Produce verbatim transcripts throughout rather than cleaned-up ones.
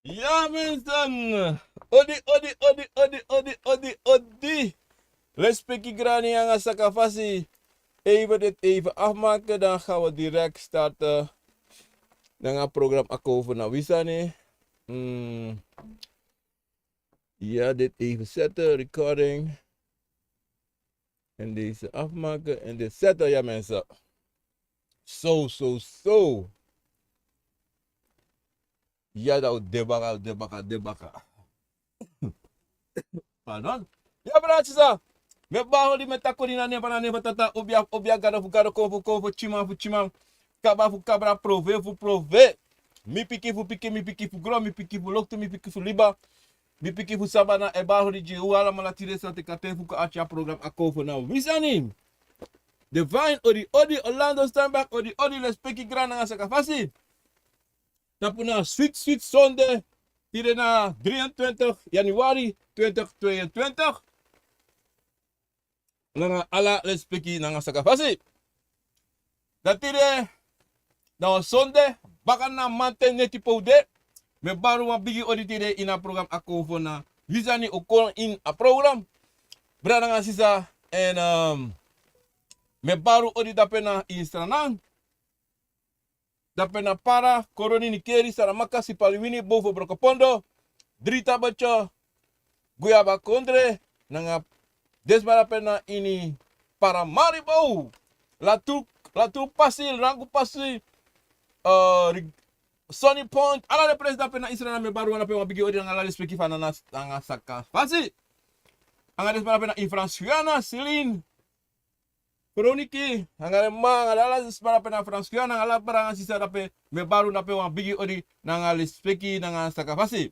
Ja, mensen. Odi, odi, odi, odi, odi, odi, odi. Respecti grani nanga sakafasi. Even dit even afmaken, dan gaan we direct starten. Nanga program Akovo na Wisani. Hmm. Ja, dit even zetten, recording. En deze afmaken en dit zetten, ja mensen. Zo, zo, zo. Ja, dan debaka, debaka, debaka. Pardon? Ja, brada, sisa. Mi e bari odi, mi e taki odi na nen fu, na nen fu Tata, obia, obia, gado fu gado, konfo, konfo, tyiman fu tyiman, kaba fu kabra, prove fu prove. Mi pikin fu pikin, mi pikin fu gron, mi pikin fu loktu, mi pikin fu liba, mi pikin fu sabana, e bari odi gi un alamala tide, san teki ten fu kon na a program Akovo na Wisani. Divine, odi, odi, Orlando Steinbach, odi, odi, respecti grani nanga sakafasi. Tapu na switi, switi sonde. Tide na drieëntwintig januari twintig tweeëntwintig. Nanga ala respecti nanga sakafasi. Dan tide na wan sonde, baka na mamanten neti pe un de. Mi e bari un wan bigi odi tide ini a program Akovo na Wisani, un kon ini a program. Brada nanga sisa, en, ehm, mi e bari un odi dape na ini Sranan. Dape na Para, Koroni, Nickerie, Saramacca, Sipaliwini, Boven Brokopondo, Drie Tabbertje, Guyaba Kondre, nanga den sma dape na ini Paramaribo, Latrun, Latrun pasi, Rangu pasi, eh, Ri-, Sunny Point, ala den presi dape na Israel, mi e bari un dape wan bigi odi nanga ala respecti fu nanga, nanga sakafasi. Nanga den sma dape na ini Frans Guyana, Celine, Kroniki, nanga den man, nanga ala sma dape na Frans Guyana, nanga ala brada nanga sisa dape, mi e bari un dape wan bigi odi, nanga respecti, nanga sakafasi.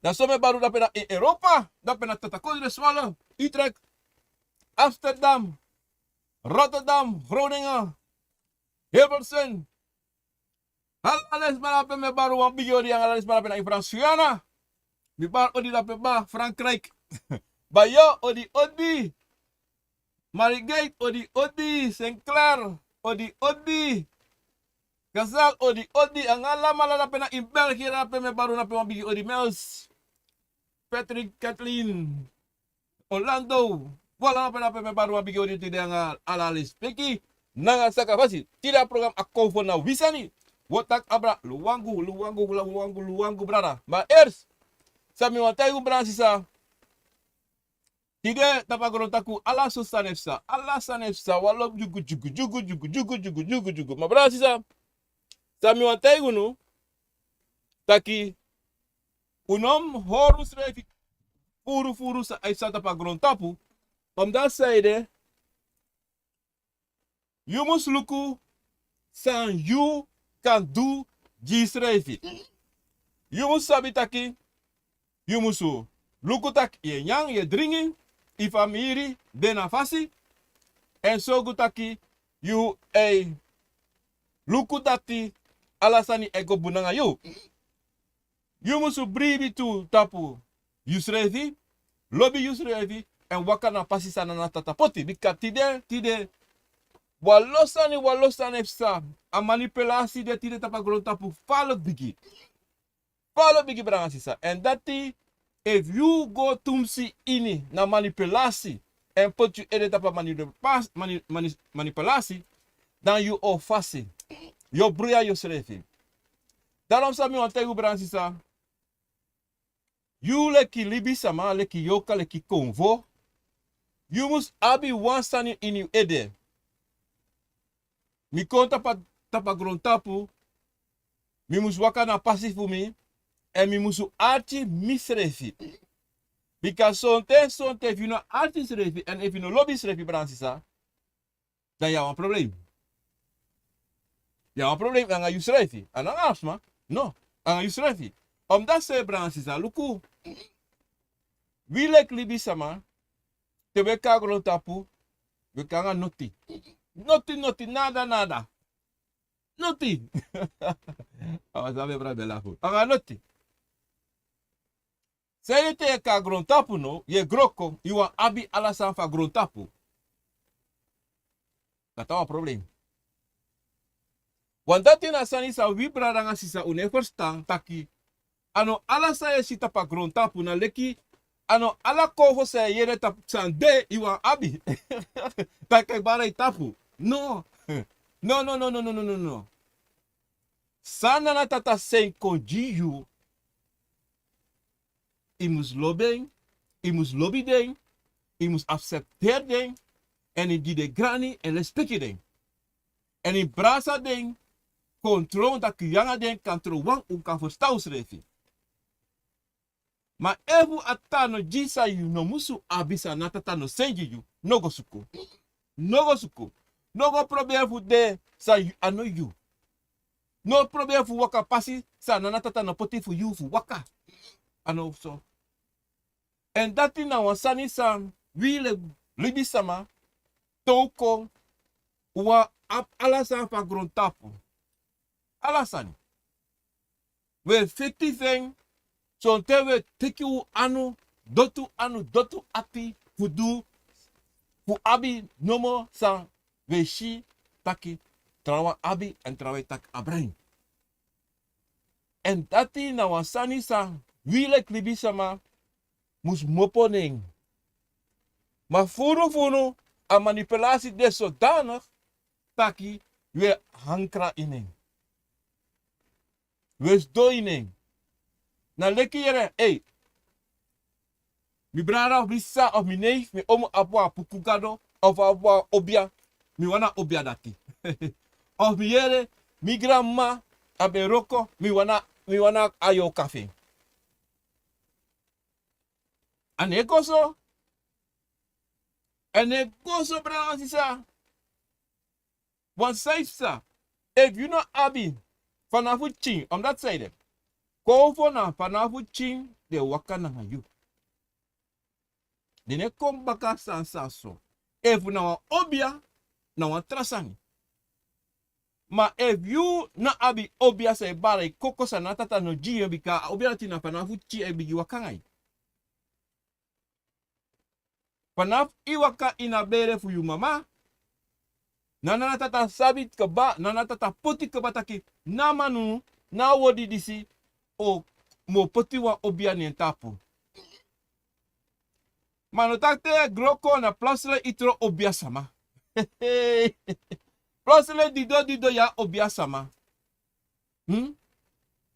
Dan so mi e bari un dape na ini Europa, dape na Tata Kondre, Zwolle, Utrecht, Amsterdam, Rotterdam, Groningen, Hilversum, ala den sma dape mi e bari un wan bigi odi, nanga ala den sma dape na ini Frans Guyana. Mi e bari odi dape, ba, Frankrijk. Bayo, odi, odi. Marigate, odi, odi. Saint Clair, odi, odi. Casal, odi, odi. Nanga alamala dape na ini België dape mi e bari un dape wan bigi odi, Mels. Patrick, Kathleen, Orlando, voilà, na pe, na pe mi e bari un wan bigi odi tide nanga ala respecti nanga sakafasi. Tide a program Akovo na Wisani. Un o taki abra Luangu, Luangu, Luangu, Luangu, brada. Ma eerst, san mi wani taigi un, brada nanga sisa. Tide tapu a grontapu, ala so sani e psa, ala sani e psa, wan lobi dyugu, dyugu, dyugu. Ma brada nanga sisa, san mi wani taigi unu, taki un no mus hori unsrefi furu furu san e psa tapu a grontapu. Omdat san ede, yu mus luku san yu kan du gi yusrefi. Yu mus sabi taki yu mus luku taki yu e nyan, yu e dringi, yu famiri de na fasi, èn sorgu taki yu e luku dati ala sani e go bun nanga yu. Yu mus bribi tu tapu yusrefi, lobi yusrefi, èn waka na pasi san Nana Tata poti. Bika tide, tide, wan lo sani, wan lo sani e psa. A manipulasi de tide tapu a grontapu, fala bigi. Fala bigi, brada nanga sisa. Èn dati, efu yu go tumsi ini na manipulasi, èn poti yu ede tapu a mani-, mani-, mani-, manipulasi, dan yu o fasi. Yu o bruya yusrefi. Daarom san mi wani taigi yu, brada nanga sisa. Yu leki libisama, leki yorka, leki konfo, yu mus abi wan sani ini yu ede. Mi kon tapu a, tapu a grontapu, mi mus waka na pasi fu mi, èn mi mus arki misrefi. Bika sonten, sonten efu yu no arki yusrefi, èn efu yu no lobi yusrefi, brada nanga sisa, dan yu abi wan problem. Yu abi wan problem anga yusrefi. A no anga sma. No, anga yusrefi. Omdat san, brada nanga sisa, luku. Wi leki libisama, te wi e kon na grontapu, wi e kon anga noti. Noti, noti, nada, nada. Noti. A wan sani mi e bari mi e lafu. Anga noti. San ede, te yu e kon na grontapu now, yu e wroko, yu wani abi ala sani fu a grontapu. Dati na wan problem. Want dati na sani san wi brada nanga sisa, un no e ferstan taki A no ala san yu e si tapu a grontapu na leki, a no ala kofo san yu e yere tapu san de yu wani abi. Taki a e bari yu tapu. No. No, no, no, no, no, no, no, no. San Nana Tata seni kon gi yu, yu mus lobi en, yu mus lobi den, yu mus aksepteri den, èn yu gi den grani èn lespeki den. Èn yu brasa den, kon tron taki yu anga den kan tron wan, un kan ferstan unsrefi. Ma efu a Tata no gi san yu no musu abi, san Nana Tata no seni gi yu, no go suku. No go suku. No go proberi fu de san yu, a no yu. No proberi fu waka pasi san Nana Tata no poti fu yu fu waka. A no so. Èn dati na wan sani san wi le-, libisama, te un kon, un wani abi ala sani fu a grontapu. Ala sani. Wi e feti fu en, sonten wi e teki un anu, doti anu, doti ati, fu du, fu abi nomo san wi e si taki trawan abi èn trawan e taki abra en. Èn dati na wan sani san wi leki libisama mus kmopo na en. Ma furu furu a manipulasi de sodanig taki wi e ankra ini en. Wi e sidon ini en. Na leki yere, ei, mi brada of mi sisa of mi neif, mi omu abi wan puku gado of abi wan obia, mi wani a obia dati. Of mi yere, mi granmama a ben wroko, mi wani, mi wani a yorka fu en. A no e go so. A no e go so, brada, sisa. Wan sani, sisa, efu yu no abi, fanafu pikin, omdati san ede, kownu na fanafu pikin den waka nanga yu. Den no e kon baka san san so. Efu na wan obia, na wan tra sani. Ma efu yu no abi obia san e bari koko, san Nana Tata no gi yu, bika a obia dati na fanafu pikin a e bigin waka nanga yu. Fanafu yu waka ini a bere fu yu mama, Nana Tata sabi kaba, Nana Tata poti kaba taki, na a manu, na a wodi disi, o, mi o poti wan obia na en tapu. Ma no taki te yu e gro kon na plotseling yu tron obia sama. Plotseling dido dido yu a obia sama. Hmm?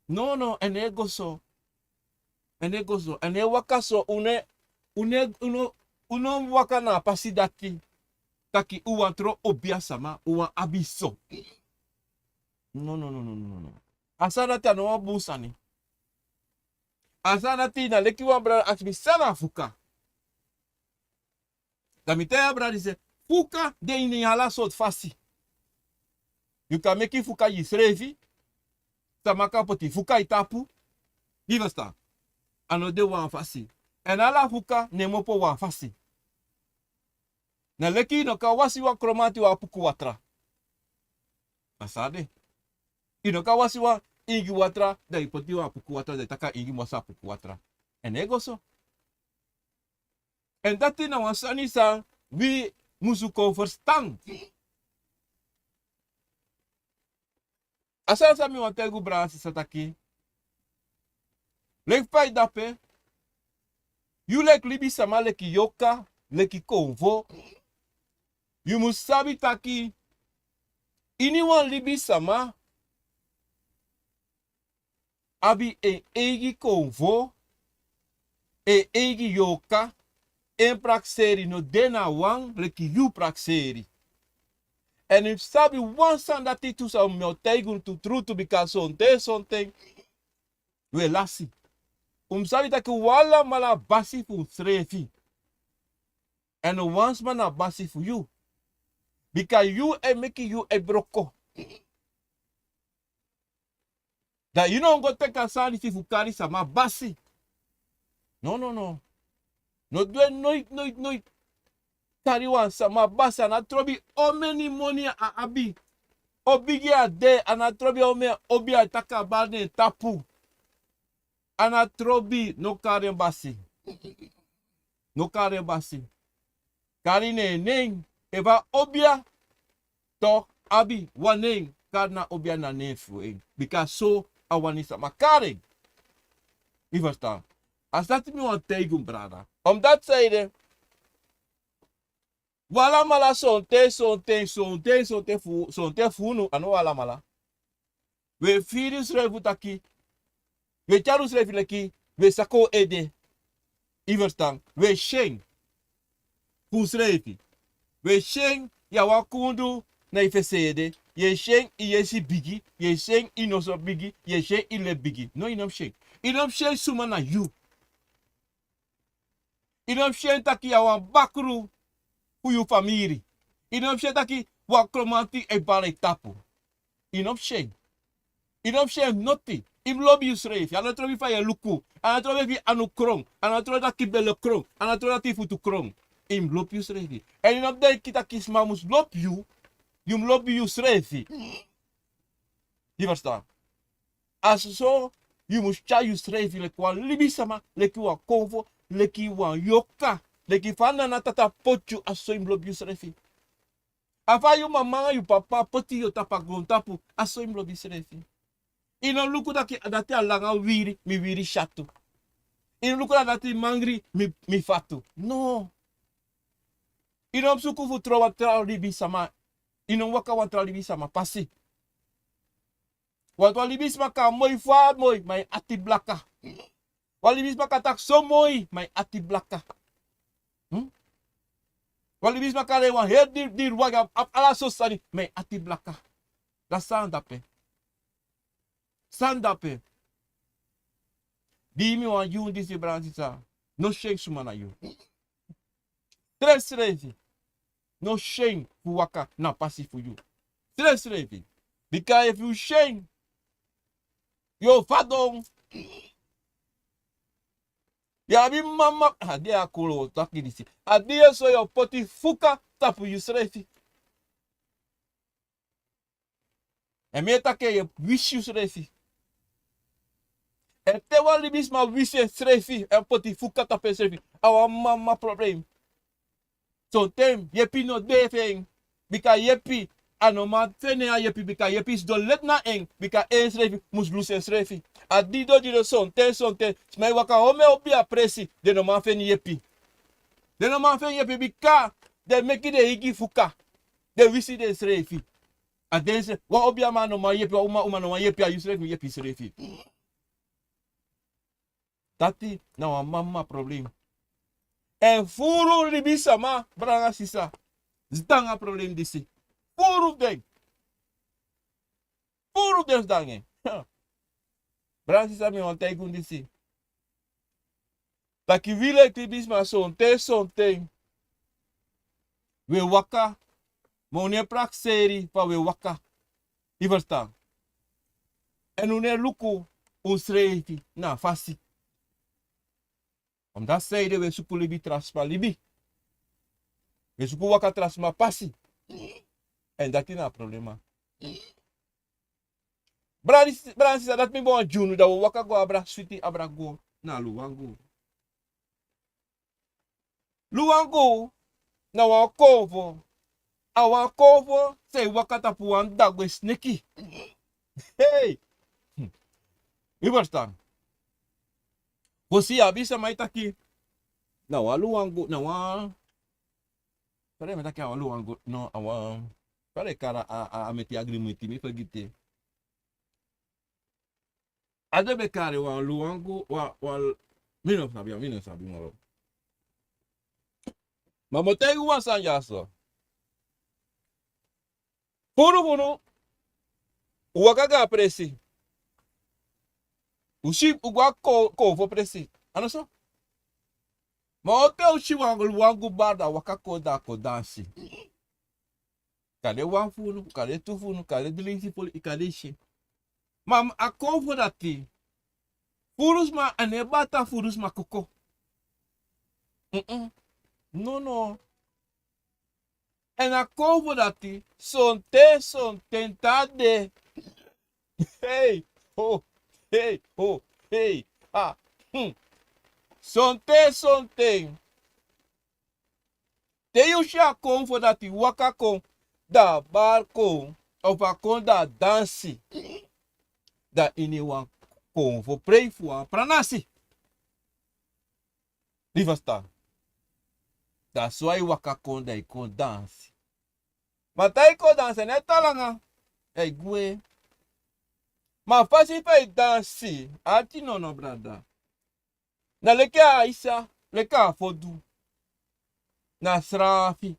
No, no, a no e go so. A no e go so. A no e waka so. Un no, un no, un no, un no waka na a pasi dati. Taki un wani tron obia sama, un wani abi so. No, no, no, no, no, no. A sani dati a no wan bun sani. A sani dati na leki wan brada aksi mi san na fuka. Dan mi taigi a brada disi, fuka de ini ala sortu fasi. Yu kan meki fuka gi yusrefi, sama kan poti fuka yu tapu, yu ferstan. A no de wan fasi. Èn ala fuka no e kmopo wan fasi. Na leki yu no kan wasi wan kromanti wan puku watra. A so a de. Yu no kan wasi wan ingi watra, dan yu poti wan puku watra, dan yu taki a ingi mu wasi a puku watra. A no e go so. Èn dati na wan sani san wi musu kon ferstan. A sani san mi wani taigi un, brada, sisa, taki, leki fa yu de ape, yu leki libisama, leki yorka, leki konfo, yu musu sabi taki, iniwan libisama abi en eigi konfo, en eigi yorka, en prakseri no de na wan leki yu prakseri. Èn yu sabi wan sani dati tu, san mi o taigi unu tu, trutu, bika sonten, sonten wi e lasi. Un mus sabi taki un alamala basi fu unsrefi. Èn no wan sma na basi fu yu. Bika yu e meki yu e broko. Dan yu no go teki a sani disi fu kari sama basi. No, no, no. No du en noiti, noiti, noiti. Kari wan sama basi, a no trobi omeni moni a abi. O bigi a de, a no trobi omeni obia taki a bari na en tapu. A no trobi, no kari en basi. No kari en basi. Kari na en nen, efu a obia, tok abi wan nen, kari na obia na nen fu en. Bika so a wani sama kari en. Yu ferstan? A sati mi wani taigi un, brada. Omdati san ede, un alamala sonten, sonten, sonten, sonten fu, sonten fu unu, a no un alamala. Un e firi unsrefi taki, un e tyari unsrefi leki un e saka un ede. Yu ferstan? Un e si en fu unsrefi. Un e si en, yu a wan kundu na yu fesi ede. Yu e si en, yu yesi bigi, yu e si en, yu noso bigi, yu e si en, yu lebi bigi. No, yu no mus si en. Yu no mus si en suma na yu. Yu no mus si en taki yu a wan bakru fu yu famiri. Yu no mus si en taki wan kromanti e bari yu tapu. Yu no mus si en. Yu no mus si en noti. Yu mus lobi yusrefi. A no trobi fa yu e luku. A no trobi efu yu anu kron. A no trobi dati bele kron. A no trobi dati futu kron. Yu mus lobi yusrefi. Èn yu no mus denki taki sma mus lobi yu. Yu mus lobi yusrefi. Yu ferstan? A soso yu mus tyari yusrefi leki wan libisama, leki wan konfo, leki wan yorka, leki fa nana tata poti yu, a soso yu mus lobi yusrefi. A fa yu mama, yu papa poti yu tapu a grontapu, a soso yu mus lobi yusrefi. Yu no luku taki a dati a langa wiri, mi wiri syatu. Yu no luku taki a dati mi angri, mi, mi fatu. No. Yu no mus suku fu tron wan tra libisama. Yu no mus waka wan tra libisama pasi. Wantu wan libisma kan moi fu a moi, ma en ati blaka. Wan libisma kan taki so moi, ma en ati blaka. Hmm? Wan libisma kan de wan heri diri, diri wagi, abi, abi ala sortu sani, ma en ati blaka. Da san dape. San dape. Di mi wan gi unu disi, brada nanga sisa. No si en suma na yu. Srefsrefi. No si en fu waka na pasi fu yu. Srefsrefi. Bika efu yu si en, yu o fadon. Yu abi mama, a di a kolo taki disi. A di yu so yu o poti fuka tapu yusrefi. Èn mi e taki yu e wisi yusrefi. Èn te wan libisma wisi ensrefi, èn poti fuka tapu ensrefi, a wan mama problem. Sonten yepi no de fu en. Bika yepi, a no man feni a yepi, bika yepi sidon leti na en, bika ensrefi mus lusu ensrefi. A di doti de sonten, sonten, sma e waka omeni obi a presi, den no man feni yepi. Den no man feni yepi bika den meki den eigi fuka. Den wisi densrefi. A den se, wan obiaman no man yepi, wan uma, uma no man yepi, a yusrefi mus yepi yusrefi. Dati na wan mama problem. Èn furu libisma, brada nanga sisa, sidon nanga problem disi. Furu fu den. Furu fu den sidon nanga en. Brada nanga sisa, mi wani taigi unu disi. Taki wi leki libisma sonten, sonten wi e waka, ma wi no e prakseri fa wi e waka. Yu ferstan? Èn wi no e luku unsrefi na a fasi. Omdati san ede wi e suku libi tra sma libi. Wi e suku waka tra sma pasi. Èn dati na a problema. Brada, brada nanga sisa, dati mi bo wan dyunu, dan wi o waka go abra switi, abra go na Luwangu. Luwangu na wan konfo. A wan konfo san e waka tapu wan dagwe sneki. Hey! Yu ferstan? Fosi yu abi sama e taki, na wan Luwangu, na wan, fa den e taki a wan Luwangu, no, a wan, fa den e kari a, a, a meti agri meti, mi fergiti. A den ben kari wan Luwangu, wan, wan, mi no sabi, mi no sabi moro. Ma mi o taigi wan sani dyaso. Furu fu unu, un waka go a presi. Un si, un go a ko-, konfo presi. A no so? Ma te un si wan Luwangu brada waka kon, da kon dansi. Kande wan fu unu, kande tu fu unu, kande dringi poli, i kande si. Ma a konfo dati, furu sma, a no e bata furu sma koko. Mm-mm. No, no. Èn a konfo dati, sonten, sonten tan de. Hey, ho, hey, ho, hey, ha, hmm. Sonten, sonten. Te yu si a konfo dati waka kon, da a bari kon, of a kon da a dansi, da ini wan konfo prei fu wan pranasi. Di ferstan. Dan so a e waka kon, dan a e kon dansi. Ma te a e kon dansi, a no e tan langa. A e gwe. Ma a fasi fa a e dansi, a ati nono, brada. Na leki a Aisa, leki a Fodu. Na srafi.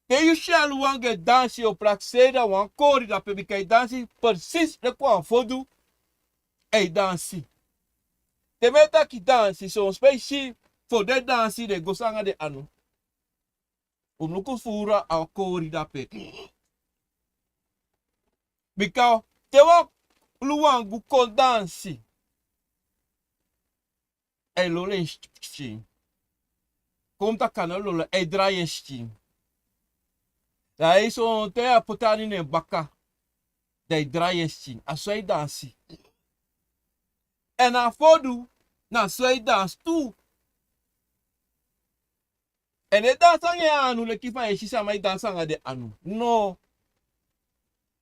Te yu si a Luangu e dansi, yu o prakseri a wan kori dape, bika a e dansi precies leki wan Fodu. A e dansi. Te mi e taki dansi, son sma e si Fodu e dansi, den e go so anga den anu. Un luku furu a kori dape. Bika te wan Luangu kon dansi, a e lolo en skin. Kon taki a no lolo, a e drai en skin. Dan a e, sonten a poti en anu na en baka. Dan a e drai en skin. A so a e dansi. Èn a Fodu, na so a e dansi tu. A no e dansi anga en anu leki fa yu e si sama e dansi anga den anu. No.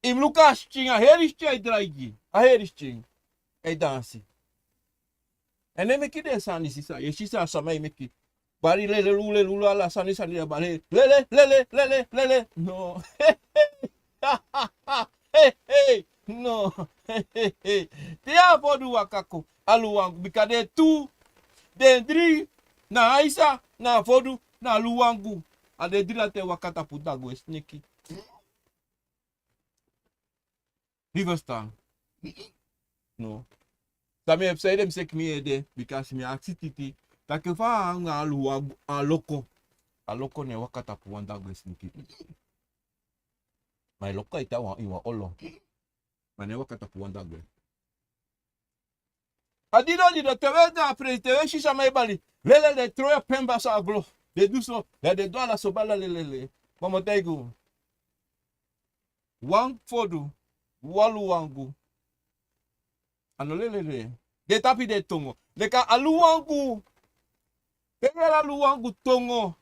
Yu mus luku a skin, a heri skin a e drai gi. A heri skin a e dansi. A no e meki den sani, sisa. Yu e si san sama e meki. Bari lele lule lulu, ala sani sani, den bari lele, lele, lele, lele. No. Hey, hey, no. Hey, hey, hey. Te a Fodu waka kon, a Luangu, bika den tu, den dri, na Aisa, na Fodu, na Luangu. A den dri dati e waka tapu dagwe sneki. Yu ferstan? No. San mi e psa ede, mi seki mi ede, bika mi aksi Titi taki fa anga a Luangu, a loko. A loko no e waka tapu wan dagwe sneki. Ma a loko e tan wan, ini wan olo. Ma a no e waka tapu wan dagwe. A dido dido, te wi e de a presi, te wi e si sama e bali, lele, den e tron a pen basi a gron. Den e du so, den e du ala so, bala lelele. Ma mi o taigi un. Wan Fodu, wan Luangu. A no lelele. Den e tapu den tongo. Leki a Luangu. Te yu yere a Luangu tongo.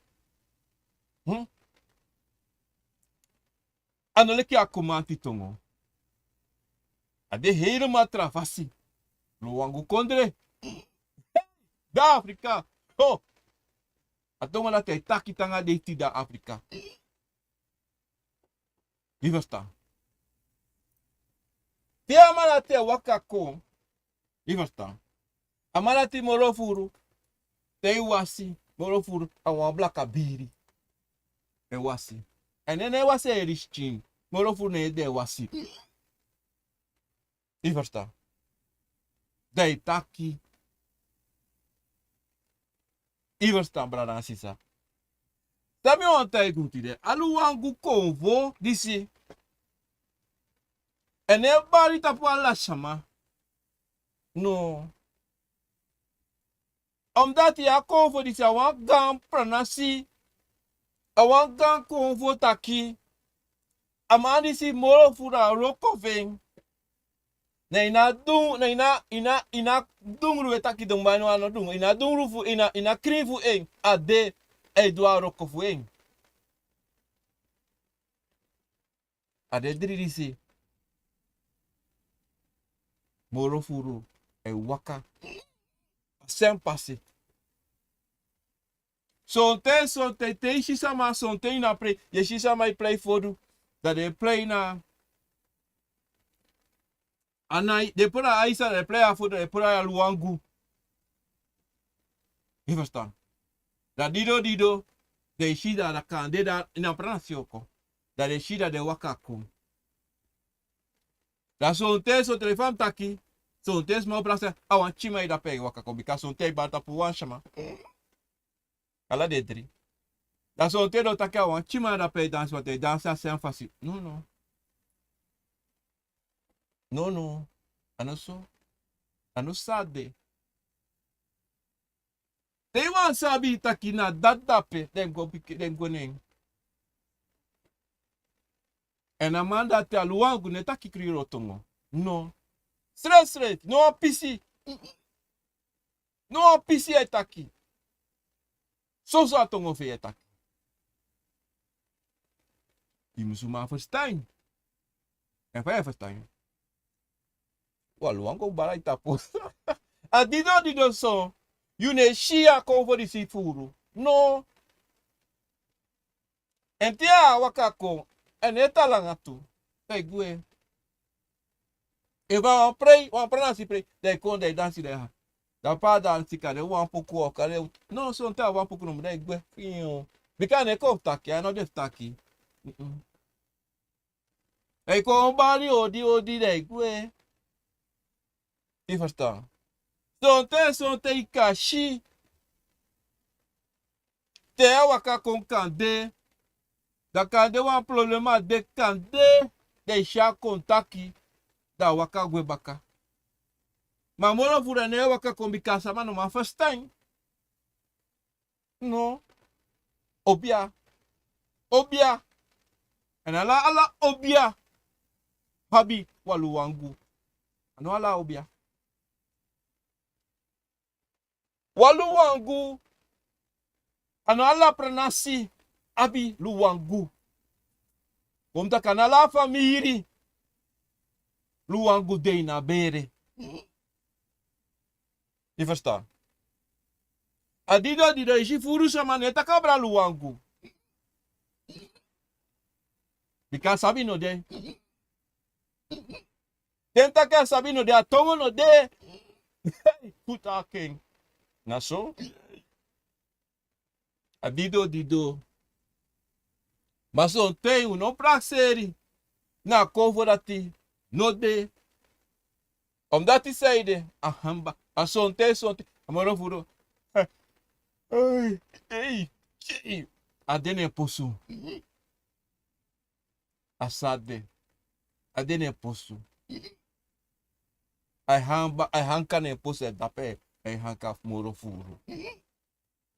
Hmm? A no leki a Kumanti tongo. A de helemaal tra fasi. Luangu kondre. Dan Afrika. Ho. A tongo dati e taki te anga den tide na Afrika. Yu ferstan? Te a man dati e waka kon. Yu ferstan? A man dati moro furu, te yu wasi, moro furu, a wan blaka biri. E wasi. Èn ne, ne wasi e riskin. Moro furu ne den e wasi. Yu ferstan? Dan yu taki. Yu ferstan, brada nanga sisa? San mi wani taigi un tide, a Luangu konfo disi. A no e bari tapu ala sama. No. Omdati a konfo disi a wan gaan pranasi. A wan gaan konfo taki. A man disi moro furu a wroko fu en. Na ini a dungru, na ini a, ini a, ini a dungru wi e taki dungru, ma a no dungru. Ini a dungru fu, ini a, ini a krin fu en a de, a e du a wroko fu en. A den dri disi. Moro furu e waka a sen pasi. Sonten, sonten, te yu si sama, sonten ini a prei, yu e si sama e prei Fodu, dan den e prei na, a nai, den e prei na Aisa, den e prei na Fodu, den e prei na Luangu. Yu ferstan? Dan dido dido, den e si dan, dan kande dan ini a pranasi o kon. Dan den e si dan den e waka kon. Dan sonten, sonten fa mi taki, sonten sma o prakseri, a wan pikin man e dape e waka kon, bika sonten a e bari tapu wan sma. Ala den dri. Dan sonten den o taki a wan pikin man e dape e dansi, want a e dansi a sen fasi. No, no. No, no. A no so. A no so a de. Te yu wani sabi taki na dati dape, den go piki, den go nen. Èn a man dati, a Luangu, no e taki Kriyoro tongo. No. Srefsrefi, no wan pisi. No wan pisi yu e taki. Soso a tongo fu en yu e taki. Yu musu man ferstan. Èn fa yu e ferstan? Wan Luangu o bari a yu tapu. A dido dido so. Yu no e si a kon fu disi furu. No. En te a waka kon, en no e tan langa tu. Da i gwe. Efu a wan prei, wan pranasi prei, da i kon, da i dansi, da i ha. Da pe a dansi kande wan puku, o kande, no, sonten a wan puku nomo, da i gwe. Fiyo. Bika a no e kon fu taki, a no de fu taki. Mm-mm. Da i kon bari odi, odi, da i gwe. I ferstan. Sonten, sonten i kan si. Te a waka kon kande, da kande wan problema de kande, da i si a kon taki, da a waka gwe baka. Ma moro furu a no e waka kon bika a sama no man ferstan. No. Obia. Obia. A no ala, ala obia abi wan luwangu. A no ala obia. Wan luwangu, a no ala pranasi abi luwangu. Kon taki a no ala famiri luwangu de ini a bere. I ferstan. A dido, dido, i si furu sama no e taki abra luwangu. Bika sabi no de. Den taki a sabi no de, a tongo no de. Hey, kuta ken. Na so. A dido, dido. Ma sonten un no prakseri. Na kon fu dati no de. Omdati san ede, a hamba. A sonten, sonten. A moro furu. Hey, hey, hey. A de na en posu. A sa de. A de na en posu. A e hamba, a e hanka na en posu, a e dape, a e hanka fu moro furu.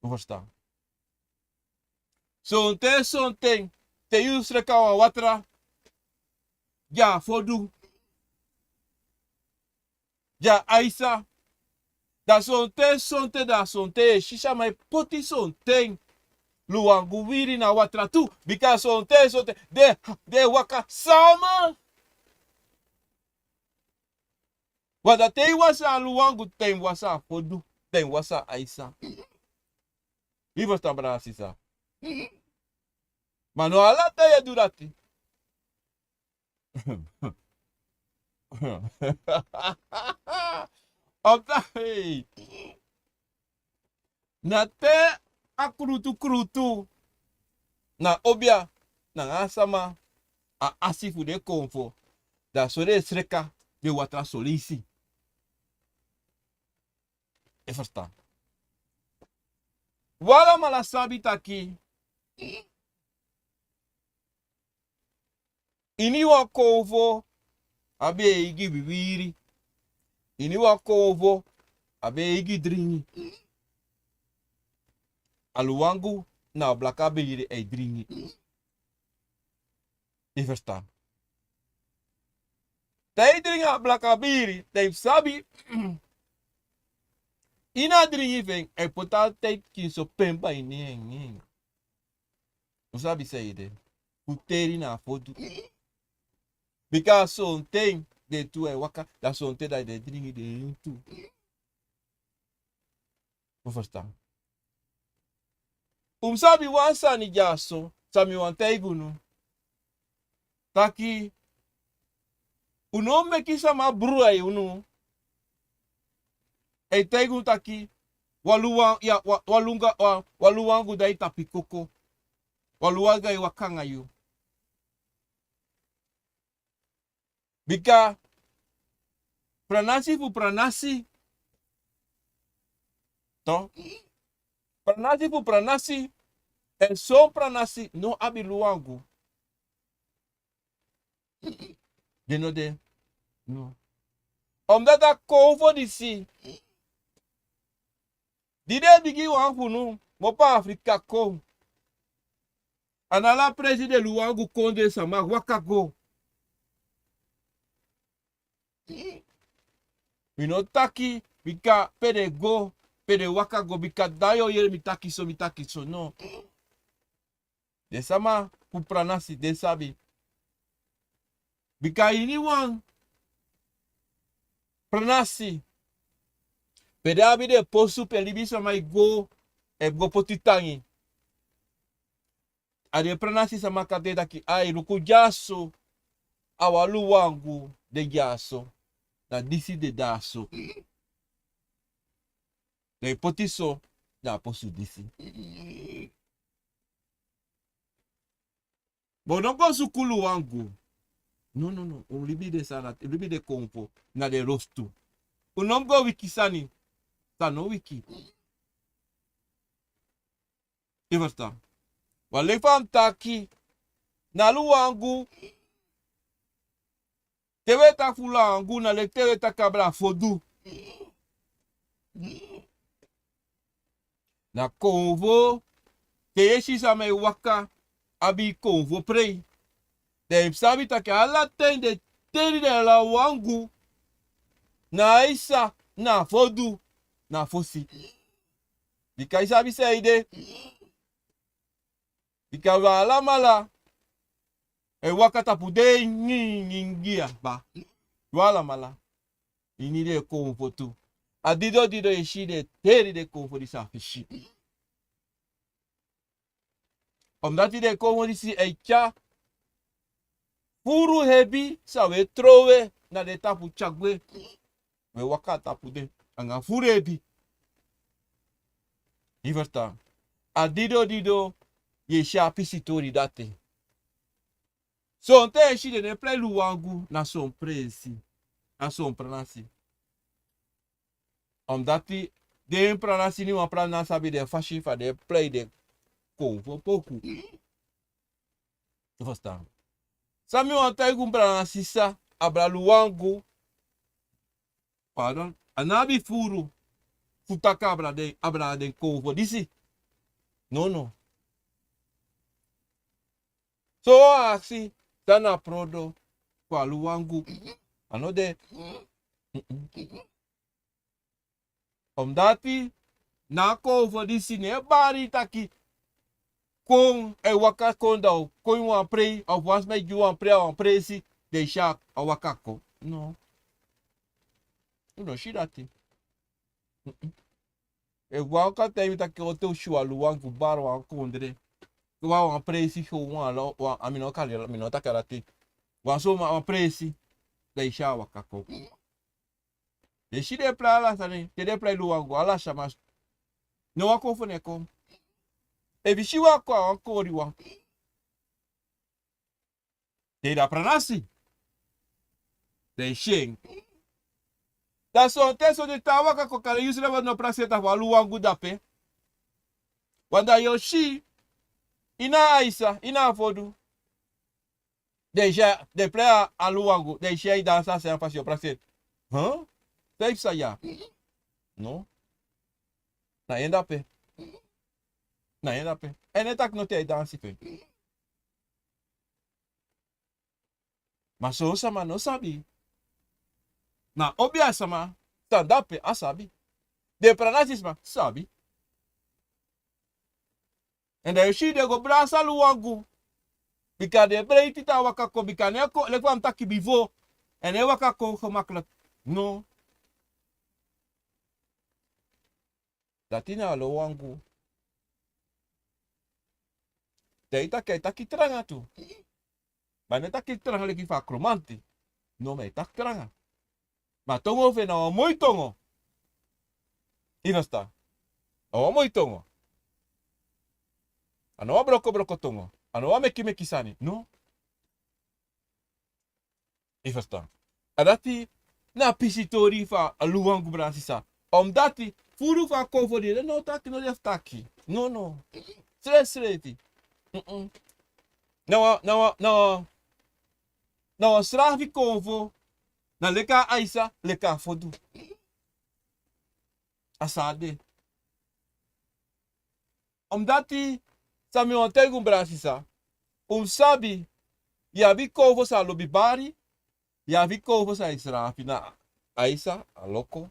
Un ferstan. Sonten, sonten, te yu sreka wan watra, ya fodu, ya aisa, da sonten, sonten, da sonten, e si sama e poti sonten luwangu wiri na watra tu, bika sonten, sonten, den, den e waka sama. Wan da te i wasa a luwangu, te i wasa a fodu, te i wasa a aisa. I ferstan, brada, sisa. Ma no ala ten yu e du dati. Omdati, hey. Na te a krutu krutu na obia nanga a sama, a asi fu den konfo, da so den e sreka den watra soleisi. I ferstan. Un alamala sabi taki ini wan konfo abi en eigi wiwiri. Ini wan konfo abi en eigi dringi. A luwangu na a blaka beiri e dringi. I ferstan. Te i dringi a blaka beiri, te i sabi, ini a dringi fu en, a e poti a teikin so pemba ini en. Un sabi san ede. Fu teri na a fodu. Bika sonten den tu e waka, da sonten da den e dringi den tu. Un ferstan. Un mu sabi wan sani dyaso, san mi wani taigi unu. Taki, un no mu meki sama brudu unu. E taigi unu taki, wan luwan, ya, wa-, wan lunga, wa-, wan luwangu de a i tapu koko. Wan luwangu e waka nanga yu. Bika pranasi fu pranasi. To. Pranasi fu pranasi. En son pranasi no abi luwangu. Den no de. No. Omdati a konfo disi. Di den e bigin wan fu unu, kmopo a Afrika kon. A no ala presi den luwangu kon, den sama waka go. Mi no taki, bika pe den go, pe den waka go, bika da yu o yere mi taki so, mi taki so, no. Den sama fu pranasi, den sabi. Bika ini wan pranasi, Pe den abi den posu pe libisma e go, e go poti tangi. A den pranasi sama kan taki: "Ai, luku dyaso, a wan luwangu de dyaso, na disi de dyaso." Den e poti so na a posu disi. Ma un no mu go suku luwangu. No, no, no. Un libi den sani, un libi den konfo na den lostu. Un no mu go wiki sani san no wiki. Yu e ferstan? Wan leki fa mi taki, na luwangu. Te wi e taki fu luwangu, na leki te wi e taki abra fodu. Na konfo, te yu e si sama e waka abi konfo prei, dan yu mus sabi taki ala ten den teri den luwangu, na aisa, na fodu, na fosi. Bika yu sabi san ede. Bika wi alamala e waka tapu den ngingi ya, ba. Wi alamala. Ini den konfo tu. A dido dido yu e si den teri den konfo disi a fesi. Omdati den konfo disi e tyari furu hebi san wi e trowe na den tapu tyari gwe. Wi e waka tapu den anga furu hebi. Yu e ferstan? A dido dido yu e si a pisitori dati. Sonten yu e si den no e prei luwangu na son presi, na son pranasi. Omdati den pranasi, ni wan pranasi sabi den fasi fa den e prei den konfo poku. Yu e ferstan? San mi wani taigi un, pranasi san abra luwangu, pardon, a no abi furu fu taki abra den, abra den konfo disi. No, no. So wan aksi, san na prodo fu a luwangu? A no de. Omdati na a konfo disi no e bari taki kon e waka kon, dan kon wan prei, of wan sma e gi wan prei a wan presi, den e si a waka kon. No. Un no si dati. Efu wan kan taigi mi taki o te un si wan luwangu bari wan kondre, wan, wan presi, so wan lo, wan, a mi no kan, mi no taki dati. Wan so ma wan presi, dan yu e si a waka kon. Den e si den e prei ala sani, te den e prei luwangu, ala sama. No wan konfo no e kon. Efu yu si wan kon, a wan kori wan. Te yu de a pranasi, dan yu e si en. Dan sonten sonten te a waka kon, kande yu srefi no prakseri taki wan luwangu de ape. Want dan yu o si, ini a aisa, ini a fodu, den e si a, den e prei a luwangu, den e si a e dansi a sani, a fasi yu o prakseri: "Huh? San e psa ya?" No. Na yu de ape. Na yu de ape. Èn den taki no, te a e dansi fu en. Ma son sama no sabi. Ma obiasma san de ape, a sabi. Den pranasisma sabi. Èn dan yu e si den go brasa luwangu. Bika den e breiti te a waka kon, bika a no e kon leki fa mi taki bifo. A no e waka kon gemakkelijk. No. Dati na a luwangu. Te a e taki, a e taki tranga tu. Ma a no e taki tranga leki fa a kromanti. No, ma a e taki tranga. Ma a tongo fu en na wan moi tongo. Yu e ferstan? Na wan moi tongo. A no wan broko broko tongo. A no wan meki meki sani. No. Yu e ferstan? A dati na a pisitori fu a luwangu, brada sisa. Omdati furu fu a konfo di den no taki, no de fu taki. No, no. Srefi srefi. Mm-mm. Na wan, na wan, na wan, na wan srafi konfo. Na leki a aisa, leki a fodu. A so a de. Omdati san mi wani taigi un, brada sisa, un sabi, yu abi konfo san lobi bari, yu abi konfo san e srafi. Na aisa, a loko,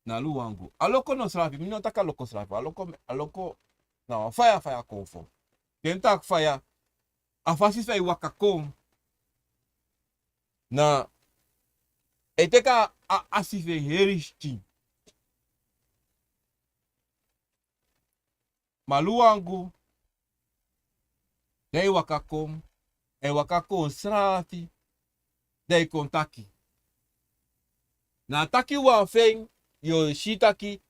na luwangu. A loko no srafi, mi no taki a loko srafi. A loko, a loko na wan faya faya konfo. Te mi taki faya, a fasi san e waka kon, na e teki a, a, a si fu en heri skin. Ma Luangu, dan yu waka kon, yu waka kon srafi, dan yu kon taki. Na a taki wan fu en, yu o si taki,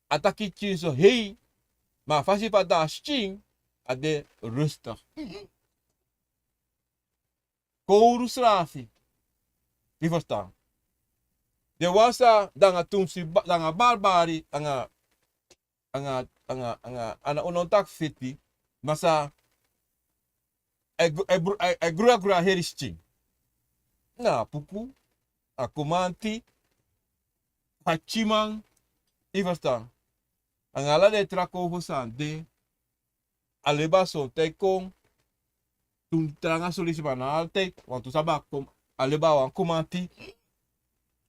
a taki pikin so hei, ma a fasi fa a de a pikin, a de rustig. Kowru srafi. Yu ferstan. Den wan san de nanga tumsi ba-, de nanga barbari, anga, anga, anga, anga, anga, un no taki feti, ma san, a e gru-, a e bru-, a e, a e gru, a gru a heri pikin. Na a puku, a kumanti, a pikinman, yu ferstan. Anga ala den tra kowru san de, a leba sonten kon, tun tranga solisi ma na altijd, wantu sabi a kon, a leba wan kumanti.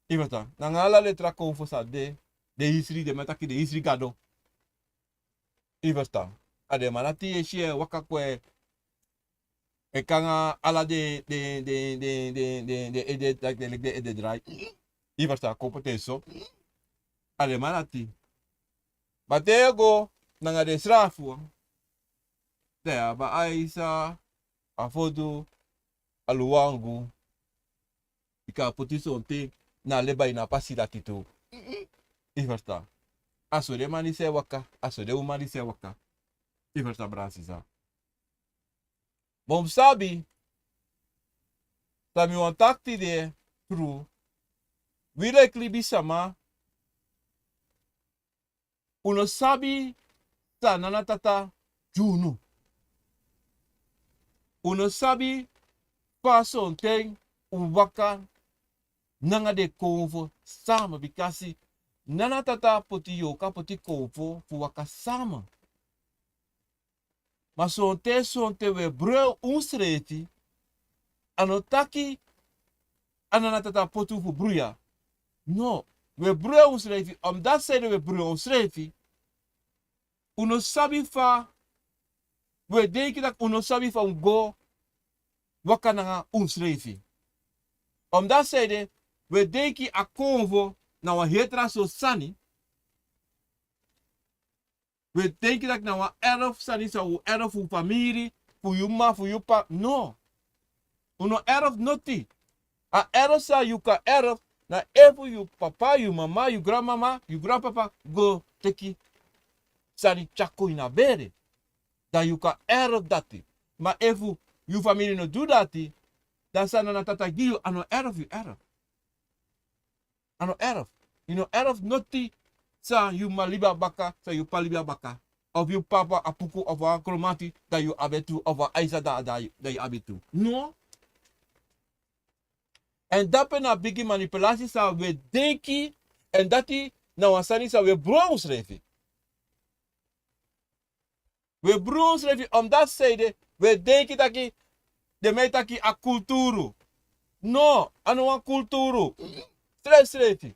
Yu ferstan. Nanga ala den tra kowru san de, den hisri, den man e taki den hisri gado. Yu ferstan. A den man dati yu e si e waka kon e kon nanga ala den, den, den ede, taki den leki den ede drai. Yu ferstan, kon poti en so. A den man dati. Ma te yu e go nanga den srafu. Te yu abi a Aisa, a Fodu, a Luangu. Yu kan poti sonten na a leba ini a pasi dati tu. Yu ferstan. A so den man disi e waka, a so den uman disi e waka. Yu ferstan, brada sisa. Ma un mus sabi, san mi wani taki tide tru, wi leki libisma, un no sabi san Nana Tata gi unu. Un no sabi fa sonten un waka nanga den konfo sama, bikasi Nana Tata poti yu, kan poti konfo fu waka sama. Ma sonten, sonten wi e brei unsrefi, a no taki a Nana Tata poti un fu bruya. No, wi e brei unsrefi, omdat san ede wi e brei unsrefi, un no sabi fa, wi e denki taki un no sabi fa un go waka nanga unsrefi. Omdat san ede wi e denki a konfo na wan heri tra sortu sani, wi e denki taki na wan erf sani san un erf fu famiri, fu yu m'ma, fu yu p'pa. No. Un no erf noti. A erf san yu kan erf, na efu yu papa, yu m'ma, yu granmama, yu granpapa go teki sani tyari kon ini a bere. Dan yu kan erf dati. Ma efu yu famiri no du dati, dan san Nana Tata gi yu, a no erf yu erf. A no erf. Yu no erf noti san yu m'ma libi a baka, san yu p'pa libi a baka. Of yu p'pa abi a puku, of a kromanti, dan yu abi tu, of a Aisa, dan, dan, dan yu abi tu. No. Èn dape na bigi manipulasi san wi e denki, èn dati na wan sani san wi e brei unsrefi. Wi e brei unsrefi, omdat san ede wi e denki taki, den man e taki a kulturu. No, a no wan kulturu. Srefsrefi.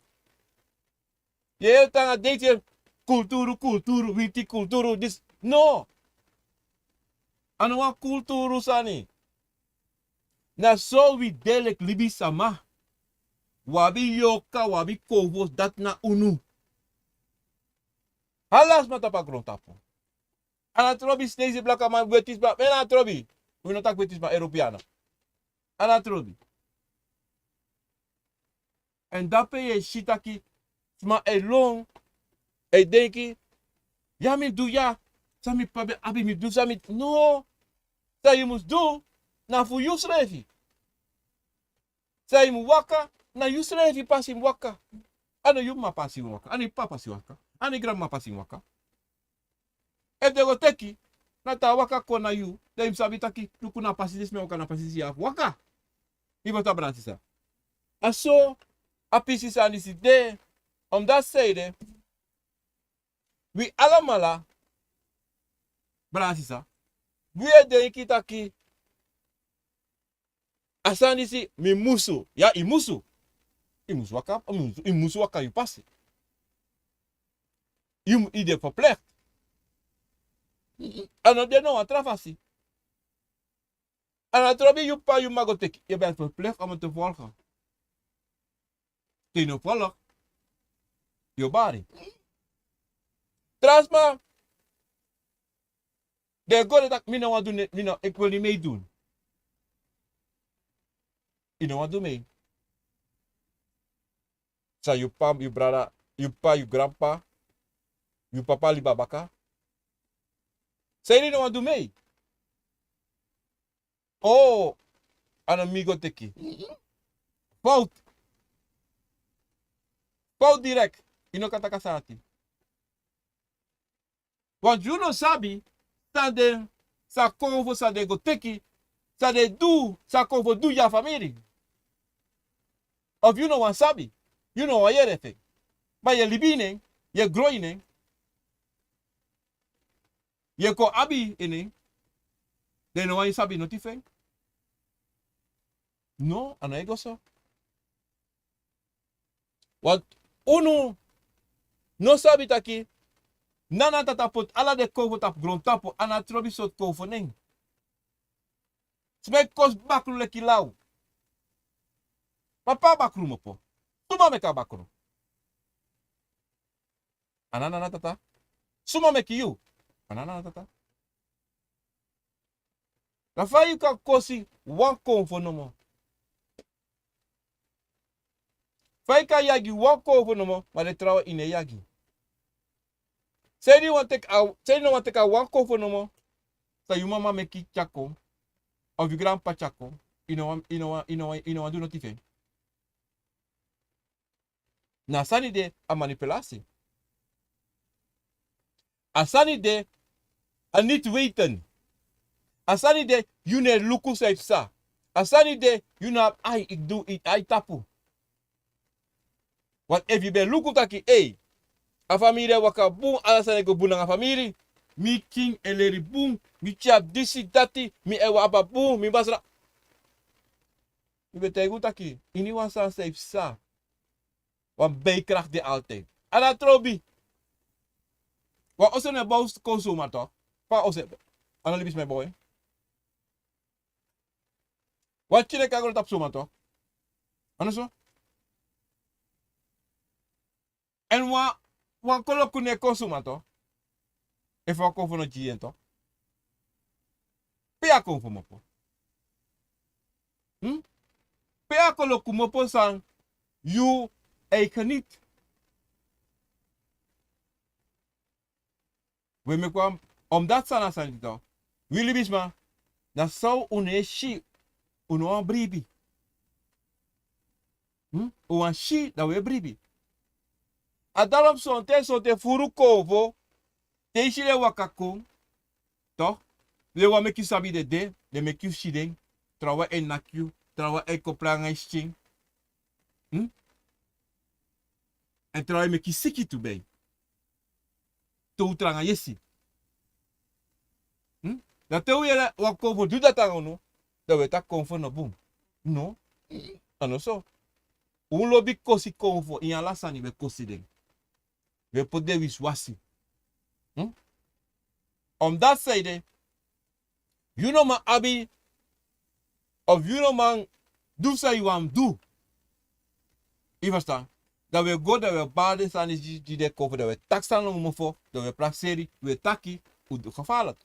Yu e yere tan a dei, kulturu, kulturu, winti kulturu, disi. No. A no wan kulturu sani. Na so wi de leki libisma. Wi abi yorka, wi abi konfo, dati na unu. Ala sma tapu a grontapu. A no trobi, Sinesi, blakaman, wetisma, mi no trobi. Wi no taki wetisma, Europeana. A no trobi. Èn dape yu e si taki sma e lon, e denki, ya mi du ya, san mi p'pa ben abi mi du, san mi, no. San yu mus du, na fu yusrefi. San yu mus waka, na yusrefi pasi mus waka. A no yu m'ma pasi mus waka, a no yu p'pa pasi waka, a no yu granmama pasi mus waka. Efu den go teki, na te a waka kon na yu, dan yu mus sabi taki, luku na a pasi disi mi e waka, na a pasi disi yu abi fu waka. Yu ferstan, brada sisa. A so a pisi sani disi de, omdat san ede, wi alamala, brada sisa, wi e denki taki, a sani disi mi musu. Ya, yu musu. Yu musu waka, yu musu, yu musu waka yu pasi. Yu mu-, yu de verplicht. A no de na wan tra fasi. A no trobi yu p'pa, yu m'ma go teki. Yu ben verplicht om te volgen. Te yu no volg, yu o bari. Tra sma, Den e go, den taki: "Mi no wani du, ne, mi no, ik wil niet meedoen." Yu no wani du mee. San yu pa, yu brada, yu pa, yu granpa, yu papa libi a baka. San yu no wani du mee? Oh, a no mi go teki. Fout. Fout direct. Yu no kan taki a sani ati. Want yu no sabi san den, san konfo, san den go teki, san den du, san konfo du gi a famiri. Of yu no wani sabi, yu no wani yere fu en. Ma yu e libi ini en, yu e gro ini en, yu e kon abi ini en, dan yu no wani sabi noti fu en. No, a no e go so. Want unu no sabi taki Nana Tata poti ala den konfo tapu grontapu, a no trobi sortu konfo nen. Sma e kosi bakru leki law. Ma pe a bakru kmopo? Suma meki a bakru? A na Nana Tata. Suma meki yu? A na Nana Tata. Dan fa yu kan kosi wan konfo nomo? Fa yu kan yagi wan konfo nomo, ma den trawan yu no e yagi? San yu no wani teki a, san yu no wani teki a wan konfo nomo san yu mama meki tyari kon, of yu granpa tyari kon, yu no wani, yu no wani, yu no wani, yu no wani du noti fu en? Na a sani de a manipulatie. A sani de a niet weten. A sani de yu no e luku san yu psa. A sani de yu no abi ai, yu du, yu ai tapu. Want efu yu ben luku taki, ei, a famiri e waka bun, ala sani e go bun nanga famiri. Mi kin e leri bun, mi tyari disi dati, mi e waka bun, mi masra. Mi ben taigi unu taki, iniwan sani san yu psa, wan bijkracht de altijd. A no trobi. Wan oso no e bow kon zomaar toch. Fa oso, a no libisma e bow en. Wan tyene kan go tapu zomaar toch. A no so. Èn wan, wan koloku no e kon zomaar toch. Efu wan konfo no gi yu en toch. Pe a konfo kmopo? Hmm? Pe a koloku kmopo san yu e geniet? We meki wan, omdat san na sani toch. Wi libisma, na so unu e si, unu wani bribi. Hmm? Un wani si, dan un e bribi. A daarom sonten, sonten furu konfo, te yu si den waka kon, toch? Den wani meki yu sabi den de, den meki yu si den, trawan e naki yu, trawan e kon pranga yu skin. Hmm? Èn trawan e meki yu siki tu, bij. Te un tranga yesi. Hmm? Dan te un yere wan konfo du dati nanga unu, dan un e taki konfo no bun. No. A no so. Un lobi kosi konfo, ini ala sani un e kosi den. Un e poti den wisiwasi. Hmm? Omdat san ede, yu no man abi, of yu no man du san yu wani du. Yu e ferstan? Dan un e go, dan un e bari den sani gi, gi den konfo, dan un e taki san nanga mofo, dan un e prakseri, un e taki, un du gevaarlijk.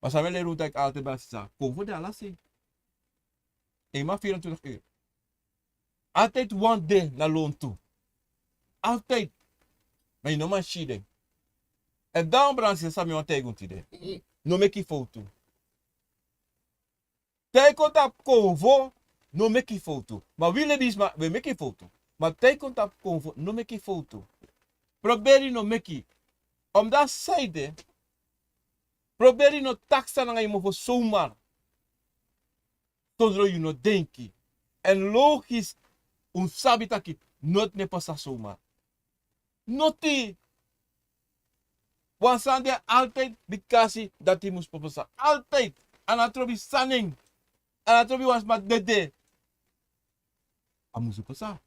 Ma san mi e leri unu taki altijd, brada, sisa, konfo de ala sei. Eenmaal vierentwintig uur. Altijd wan de na lontu. Altijd. Ma yu no man si den. Èn dan, brada, sisa, san mi wani taigi unu tide. No meki fowtu. Te yu kon tapu konfo, no meki fowtu. Ma wi libisma, wi e meki fowtu. Ma te yu kon tapu konfo, no meki fowtu. Proberi no meki. Omdat san ede, proberi no taki san nanga yu mofo zomaar. Sondro yu no denki. Èn logisch, un sabi taki noti no e pasa zomaar. Noti. Wan sani de altijd, bikasi dati musu pasa altijd. A no trobi sani. A no trobi wan sma dede. A musu pasa.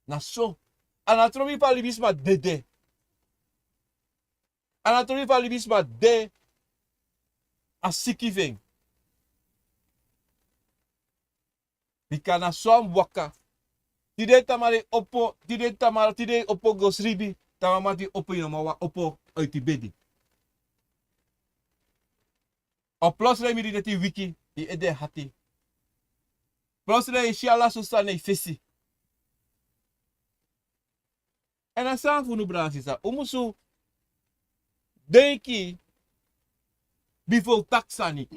Na so. A no trobi fa libisma dede. A no trobi fa libisma de a siki fu en. Bika na so a mu waka. Tide tamara yu opo, tide tamara, tide yu opo go sribi. Te a mama di opo, yu no man wani opo uiti bedi. Of plotseling mi di neti wiki, yu ede hati. Plotseling yu si ala sortu sani na yu fesi. Èn a sani fu unu, brada nanga sisa, un musu denki bifo un taki sani.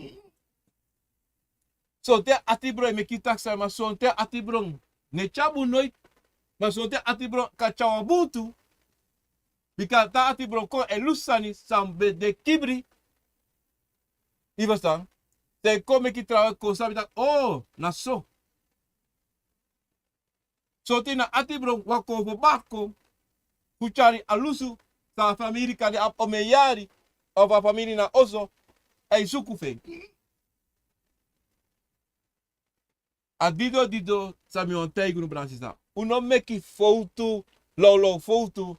Sonten atibron e meki yu taki sani, ma sonten atibron no e tyari bun noiti. Ma sonten atibron kan tyari wan bun tu. Bika te atibron kon e lusu sani san ben de kibri. Yu e ferstan? Te yu kon meki trawan, yu kon sabi taki, o, na so. Sonten na atibron wani kon fu baka kon fu tyari a lusu san a famiri kan de abi omen yari, of a famiri na oso e suku fu en. A didon didon san mi wani taigi unu, brada nanga sisa. Un no meki fowtu, lawlaw fowtu,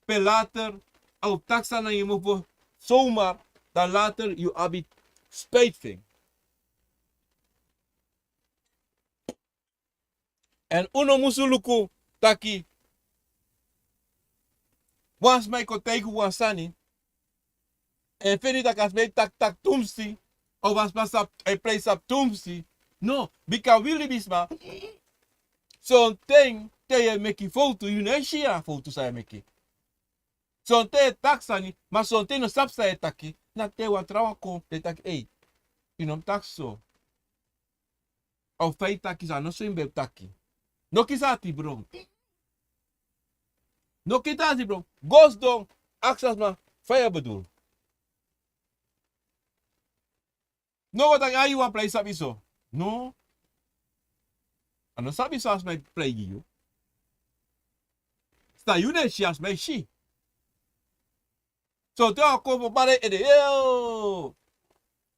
pe later a o taki sani nanga yu mofo zomaar, dan later yu abi spijt fu en. Èn un no musu luku taki wan sma e kon taigi wan sani, èn feni taki a sma e taki taki tumsi, of a sma sabi, e prei sabi tumsi. No, bika wi libisma, sonten te yu e meki fowtu, yu no e si a fowtu san yu e meki. Sonten yu e taki sani, ma sonten yu no sabi san yu e taki. Na te wan trawan kon, den taki, ei, yu no mu taki so. Of fa yu taki so, a no so yu ben taki. No kisi atibron. No kisi atibron. Go sidon, aksi a sma fa yu e bedoel. No go taki, a yu wan prei sabi so. No. A no sabi so a sma e prei gi yu. San yu no e si, a sma e si. Sonten a kon fu bari ede, yoo.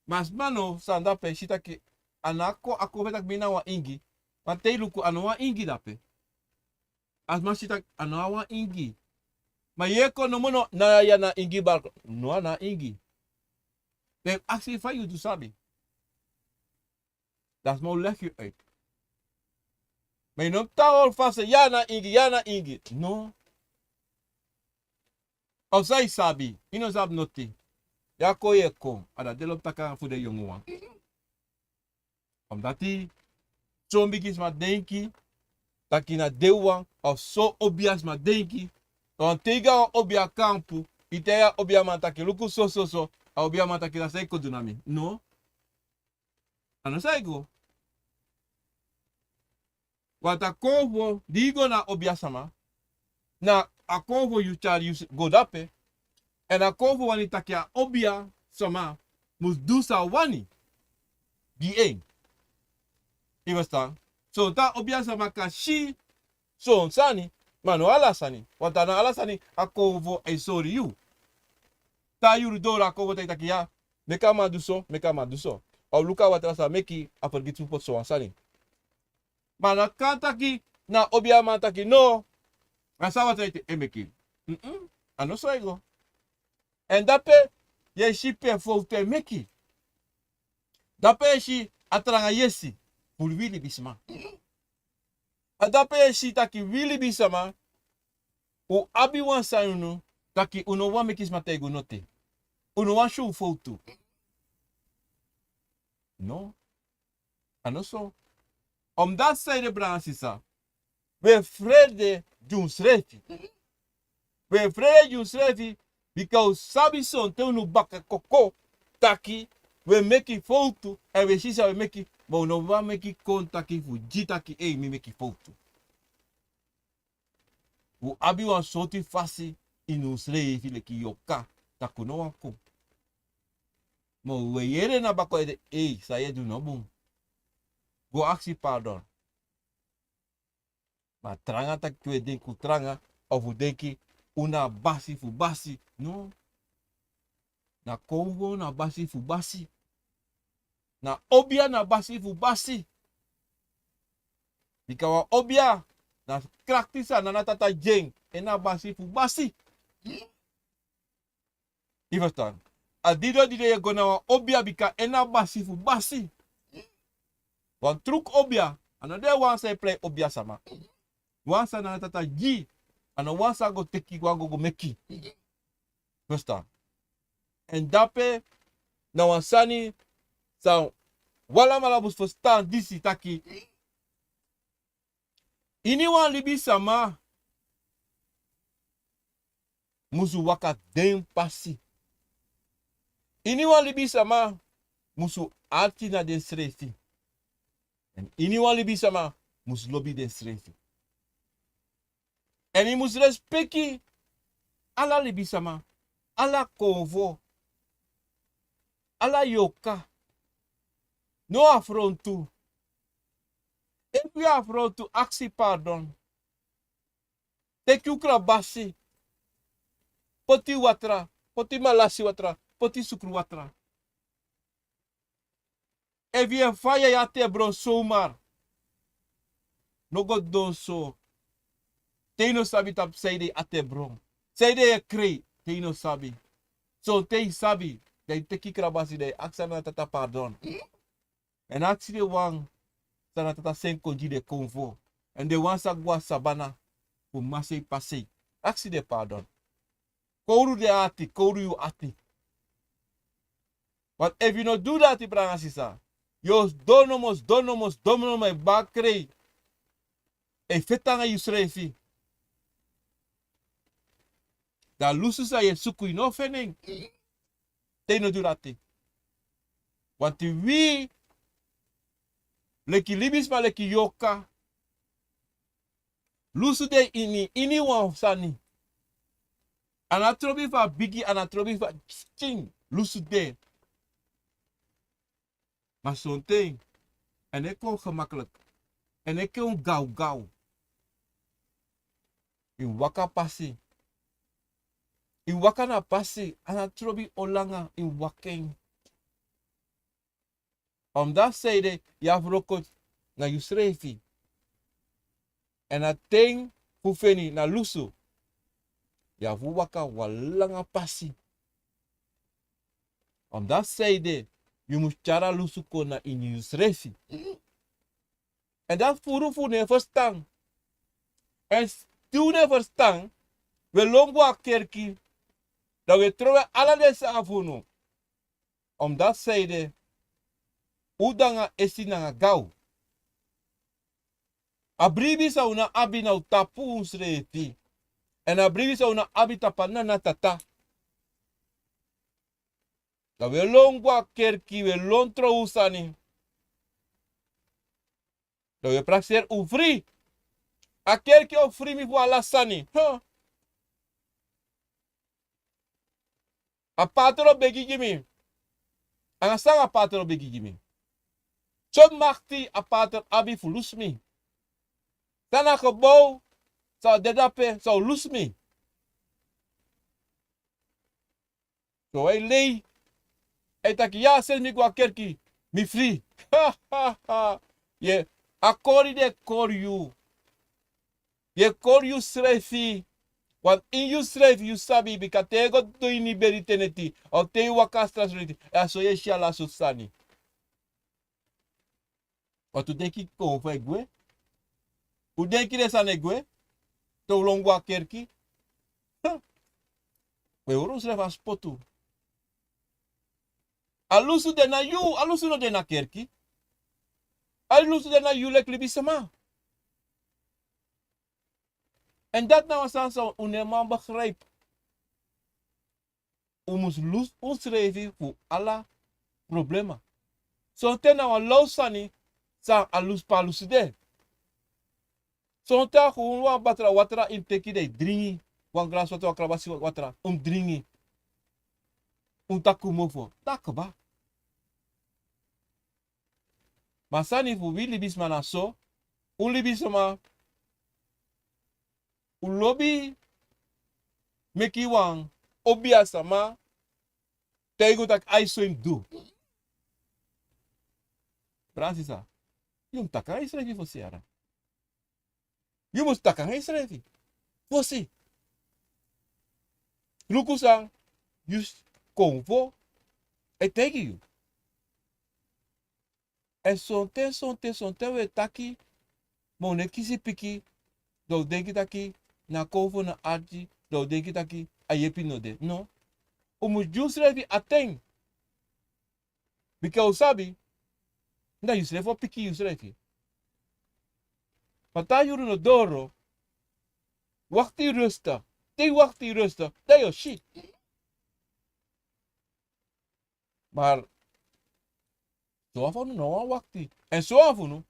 Ma a sma no, san dape, si taki, a no a kon, a kon fu taki mi na wan ingi. Ma te yu luku, a no wan ingi dape. A sma si taki a no a wan ingi. Ma yu e kon nomo no, na yu na ingi baka. No, a no a ingi. Den aksi fa yu du sabi. Dan a sma o leg yu uit. Ma yu no mu tan hori fasi, yu na ingi, yu na ingi. No. Of san yu sabi, yu no sabi noti. Yu a kon, yu e kon. A dati den lobi taki fu den yongu wan. Omdati son bigi sma denki taki na den wan, of son obiasma denki. Wan te yu go a wan obiakampu, yu taigi a obiaman taki luku so so so, a obiaman taki na san yu kon du na mi. No. A no san e go. Want a konfo di yu go na a obiasma, na a konfo yu tyari yu go dape. Èn a konfo wani taki a obiasma mus du san a wani gi en. Yu e ferstan? So te a obiasma kan si son sani, ma no ala sani. Want a no ala sani a konfo e sori yu. Te a yuru doro a konfo taigi taki ya, meki a man du so, meki a man du so. A o luku a watra san meki a fergiti fu poti so wan sani. Ma a no kan taki na obiaman taki no, a san watra ete e meki. Mm-mm, a no so e go. Èn dape yu e si pe fowtu e meki. Dape yu e si a tranga yesi fu wi libisma. A dape yu e si taki wi libisma, un abi wan sani unu, taki un no wani meki sma taigi un noti. Un no wani si un fowtu. No. A no so. Omdati san ede, brada nanga sisa, wi e frede gi unsrefi. Wi e frede gi unsrefi, bika un sabi sonten unu baka koko taki wi e meki fowtu, èn wi e si san wi e meki, ma un no wani meki kon taki fu gi taki, ei, mi meki fowtu. Un abi wan sortu fasi ini unsrefi leki yoka, taki un no wani kon. Ma un e yere na baka ede, ei, san yu e du no bun. Go aksi pardon. Ma tranga taki un e denki un tranga, of un denki un na basi fu basi. No. Na konfo na basi fu basi. Na obia na basi fu basi. Bika wan obia na krakti san Nana Tata gi en, en na basi fu basi. Yu e ferstan? A didon didon yu e go na wan obia, bika en na basi fu basi. Wan truku obia, a no de wan san e prei obiasma. Wan san Nana Tata gi, A no wan san go teki, wan go go meki. Verstaan? Èn dape na wan sani san wi alamala mus verstaan disi taki, iniwan libisama musu waka den pasi. Iniwan libisama musu arki na densrefi. Èn iniwan libisama musu lobi densrefi. Èn yu musu respeki ala libisama, ala konfo, ala yorka. No afrontu. Efu yu afrontu, aksi pardon. Teki yu krabasi, poti watra, poti malasi watra, poti sukru watra. Efu yu e faya yu atebron somar, no go don so. Te yu no sabi tapu sanede yu atebron, sanede yu e krei, te yu no sabi. So te yu sabi, dan yu teki krabasi, dan yu aksi Nana Tata pardon. Èn aksi den wan san Nana Tata seni kon gi den konfo, èn den wan san go na sabana fu masei pasei, aksi den pardon. Kowru den ati, kowru yu ati. Want efu yu no du dati, brada nanga sisa, yu o sidon nomo, sidon nomo, sidon nomo e baka krei, e feti nanga yusrefi. Dan a lusu san yu e suku, yu no o feni en te yu no du dati. Want wi, leki libisma, leki yorka, lusu de ini, ini wan sani. A no trobi fu a bigi, a no trobi fu a pikin, lusu de. Ma sonten, èn e kon gemakkelijk. Èn e kon gawgaw. Yu waka pasi. Yu waka na pasi, a no trobi o langa yu waka en. Omdat sanede yu abi wroko na yusrefi. Èn a ten fu feni na lusu, yu abi fu waka wan langa pasi. Omdat sanede yu mus tyari a lusu kon na ini yusrefi. Èn dati furu fu un no e ferstan. Èn te un no e ferstan, un e lon go na kerki, dan un e trowe ala den sani fu unu. Omdat sanede un de nanga esi nanga gaw. A bribi san un no abi na un tapu unsrefi. Èn a bribi san un no abi tapu a Nana Tata. Dan un e lon go na kerki, un e lon tron un sani. Dan un e prakseri un fri. A kerki o fri mi fu ala sani. Huh. A pater o begi gi mi. Anga san a pater o begi gi mi? Sortu makti a pater abi fu lusu mi? San na gebow san o de drape san o lusu mi? So wan e lei, a e taki: "Ya, seni mi go na kerki, mi fri." Ha, ha, ha. Yu e, a kori den e kori yu. Yu e kori yusrefi. Want ini yusrefi yu sabi, bika te yu go didon ini bedi te neti, of te yu waka na strati neti, a so yu e si ala sortu sani. Want un denki konfo e gwe? Un denki den sani e gwe? Te un lon go na kerki? Huh. Un e hori unsrefi a spotu. A lusu de na yu, a lusu no de na kerki. A lusu de na yu leki libisama. Èn dati na wan sani san un no e man begrijp. Un mus lusu unsrefi fu ala problema. Sonten na wan law sani san a lusu pe a lusu de. Sonten a kon wan batra watra, yu teki, dan yu dringi. Wan grasi watra, wan krabasi watra, un dringi. Un taki mofo, dan a kaba. Ma sani fu wi libisma na so, un libisma, un lobi meki wan obiasma taigi un taki a e so yu mus du. Brada nanga sisa, yu mus taki nanga yusrefi fosi, yara. Yu mus taki nanga yusrefi fosi. Luku san yu konfo e taigi yu. Èn sonten, sonten, sonten un e taki, ma un no e kisi piki, dan un denki taki na kon fu na arki, dan un denki taki a yepi no de. No. Un mus gi unsrefi a ten. Bika un sabi, na yusrefi o piki yusrefi. Ma te a yuru no doro, wakti rusta, te yu wakti rusta, dan yu o si. Mar, sowan fu unu no wani wakti. Èn sowan fu unu,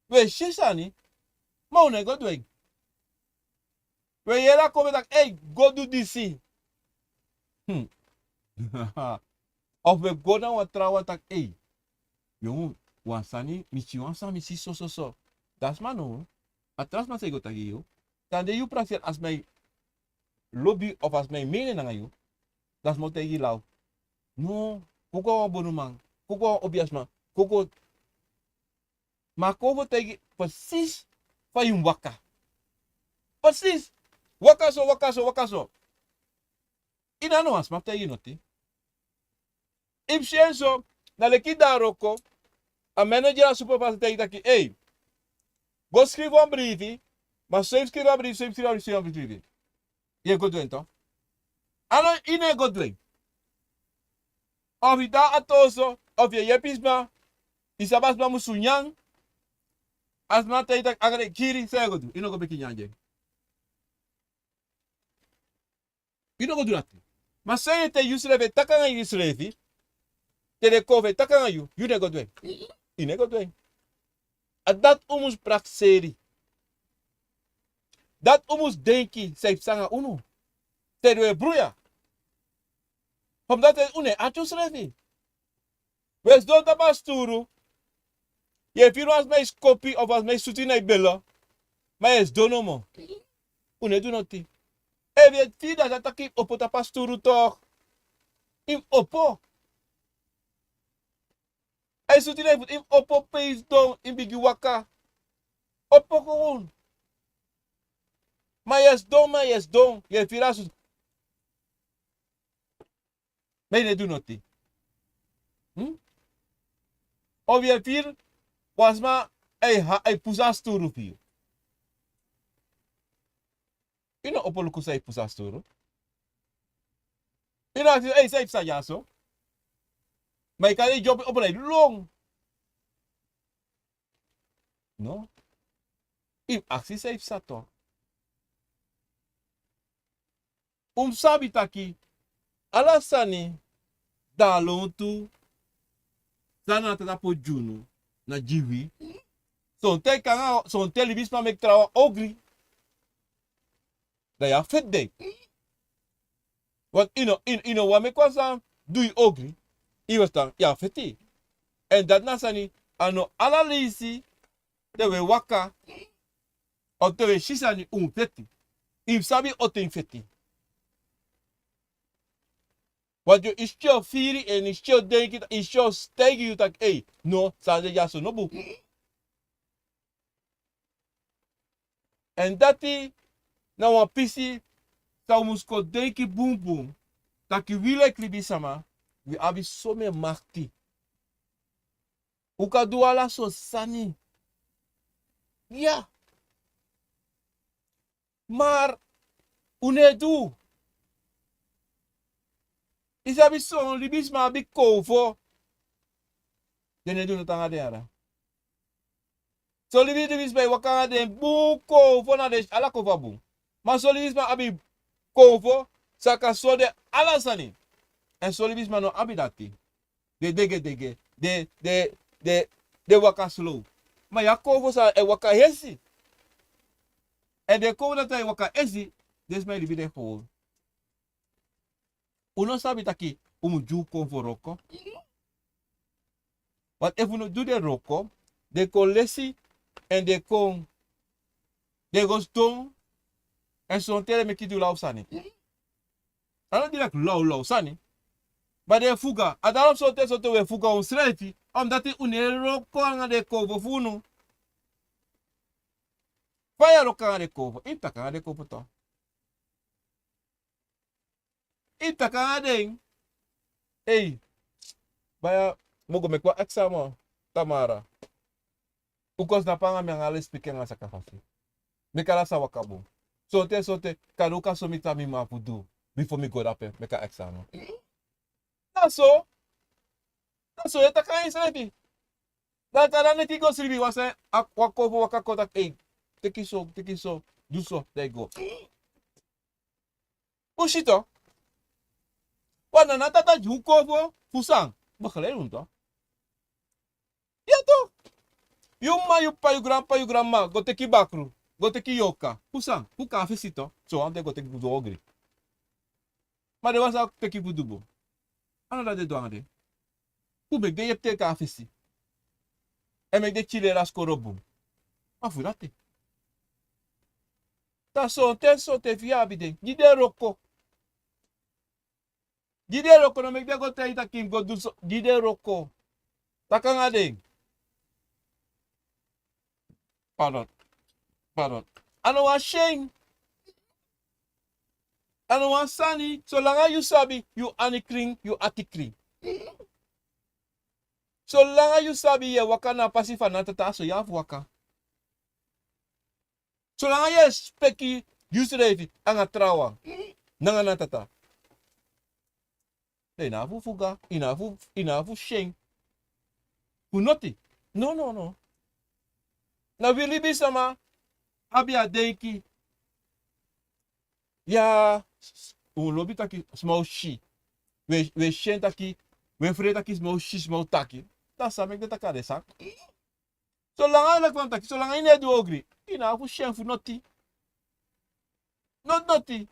wi e si sani, ma un no e go du en. Wi e yere a kon taki, ei, go du disi. Hmm. Of wi e go na wan trawan taki, ei, yongu, wan sani, mi si wan sani, mi si so, so, so. Dan sma no, a tra sma sa e go taki yu. Dan de yu prakseri a sma e lobi of a sma e mene nanga yu. Dan sma o taigi yu law. No, kon go a wan bonuman, kon go a wan obiasma, kon go. Ma kon fu taigi presis fa yu mus waka. Presis. Waka so, waka so, waka so. Yu na no wan sma fu taigi yu noti. Yu mus si en so, na leki dan a wroko, a manager, a supervisor taigi taki, ei, go skrifi wan brifi, ma so yu mus skrifi a brifi, so yu mus skrifi a brifi, so yu mus skrifi. Yu e go du en toch. A no, yu no e go du en. Of yu tan a toso, of yu e yepi sma, yu sabi a sma musu nyan, a sma taigi taki a gari e kiri, san yu e go du? Yu no go meki nyan gi en. Yu no go du dati. Ma san yu e taigi yusrefi, e taki nanga yusrefi, te den kon fu e taki nanga yu, yu no e go du en. Yu no e go du en. A dati un mus prakseri. Dati un mus denki san e psa nanga unu. Te den e bruya. Omdat un no e arki unsrefi. Wi e sidon tapu a sturu. Yu e firi wan sma e skopi of wan sma e sutu yu na yu belo. Ma yu e sidon nomo. Un no e du noti. Efu yu e firi dati, a taki yu mus opo tapu a sturu toch. Yu mus opo. A e sutu yu na yu futu, yu mus opo pe yu sidon, yu mus bigin waka. Opo gewoon. Ma yu e sidon, ma yu e sidon, yu e firi a sutu. Ma yu no e du noti. Hmm? Of yu e firi wan sma e ha-, e pusu a sturu fu yu. Yu no opo luku san e pusu a sturu. Yu no aksi, ei, san e psa dyaso. Ma yu kan e dyompo opo na yu lon. No. Yu mus aksi san e psa toch. Un mus sabi taki ala sani, dan a lontu, san na a Tata poti gi unu, na gi wi. Sonten yu kan anga, sonten libisma meki trawan ogri. Dan yu e feti den. Want yu no, yu, yu no wani meki wan sani du yu ogri. Yu e ferstan, yu e feti. Èn dati na sani, a no ala leisi te wi e waka, of te wi e si sani un mus feti. Yu mus sabi on ten yu feti. Want yu, yu si o firi èn yu si o denki, yu si o taigi yu taki, ei, no, san de dyaso no bun. Èn dati na wan pisi san un mus kon denki bunbun. Taki wi leki libisma, wi abi somen makti. Un kan du ala sortu sani. Ya. Mar un no e du. Yu sabi son libisma abi konfo. Den no e du noti anga den yara. Son libi, libisma e waka anga den bun konfo, na den ala konfo a bun. Ma son libisma abi konfo san kan sori den ala sani. Èn son libisma no abi dati. Den degedege, den, den, den, den waka slow. Ma yu abi konfo san e waka hesi. Èn den konfo dati e waka hesi, den sma e libi den gewoon. Un no sabi taki un mus du konfo wroko. Want efu un no du den wroko, den kon lesi, èn den kon, den go sidon, èn sonten den meki du law sani. A no direct lawlaw sani. Ma den e fuga. A dati sonten, sonten un e fuga unsrefi, omdat un no e wroko anga den konfo fu unu. Fa yu e wroko anga den konfo? Yu e taki anga den konfo toch. Yu e taki anga den. Ei, baya, mi o go meki wan eksame tamara. Un kon sidon tapu anga mi anga lespeki anga sakafasi. Meki ala sani waka bun. Sonten, sonten, kadu kan so mi tan mi man fu du. Bifo mi go dape, meki a eksamo. Na so, na so yu e taki nanga yusrefi. Dan te a neti go sribi, wan sani, a, wan kon fu waka kon taki, ei, teki so, teki so, du so, dan yu go. Un si to. Wan nana tata gi un kon fu, fu san. Begrijp un to. Ya to. Yu mma, yu ppa, yu granppa, yu granmma, go teki bakru, go teki yorka. Fu san, fu kon a fesi to. So wan den go teki fu du ogri. Ma den wan sa teki fu du bun. A no dati den du anga den. Fu meki den yepi teki a fesi. Èn meki den kiri en laskoro bun. Ma fu dati. Dan sonten, sonten fu yu abi den. Gi den wroko. Gi den wroko, no meki den go taigi taki mi go du so. Gi den wroko. Taki anga den. Pardon. Pardon. A no wan syen. A no wan sani. Solanga yu sabi, yu ani krin, yu ati krin. Solanga yu sabi yu e waka na a pasi fu a Natata, a so yu abi fu waka. Solanga yu e speki yusrefi anga trawan nanga Natata, dan yu no abi fu fuga, yu no abi fu, yu no abi fu syen fu noti. No, no, no. Na wi libisma abi a denki. Ya, un lobi taki sma o si. Wi e, wi e syen taki, wi e frei taki sma o si, sma o taki. Dan san meki den taki a den sani. Solanga, leki fa mi taki, solanga yu no e du ogri, yu no abi fu syen fu noti. Noti, noti.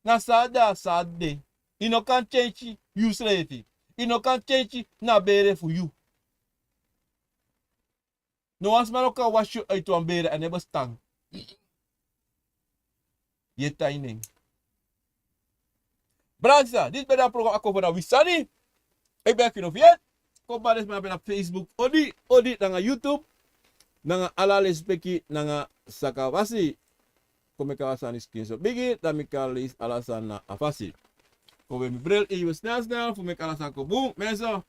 Na san a de, a san a de. Yu no kan kenki yusrefi. Yu no kan kenki na bere fu yu. No wan sma no kan wasi yu uiti wan bere, a no e bestan. Yu e tan ini en. Brada, disi ben de a program Akomfo na wi sani. Eki ben a kino fu yu. Kon bari den sma ben na Facebook, odi, odi, nanga YouTube, nanga ala lespeki, nanga sakafasi. Kon meki ala sani skin so bigi, dan mi kan leisi ala sani na a fasi. Kon we mi bril even snel, snel, fu meki ala sani kon bun. Mensen,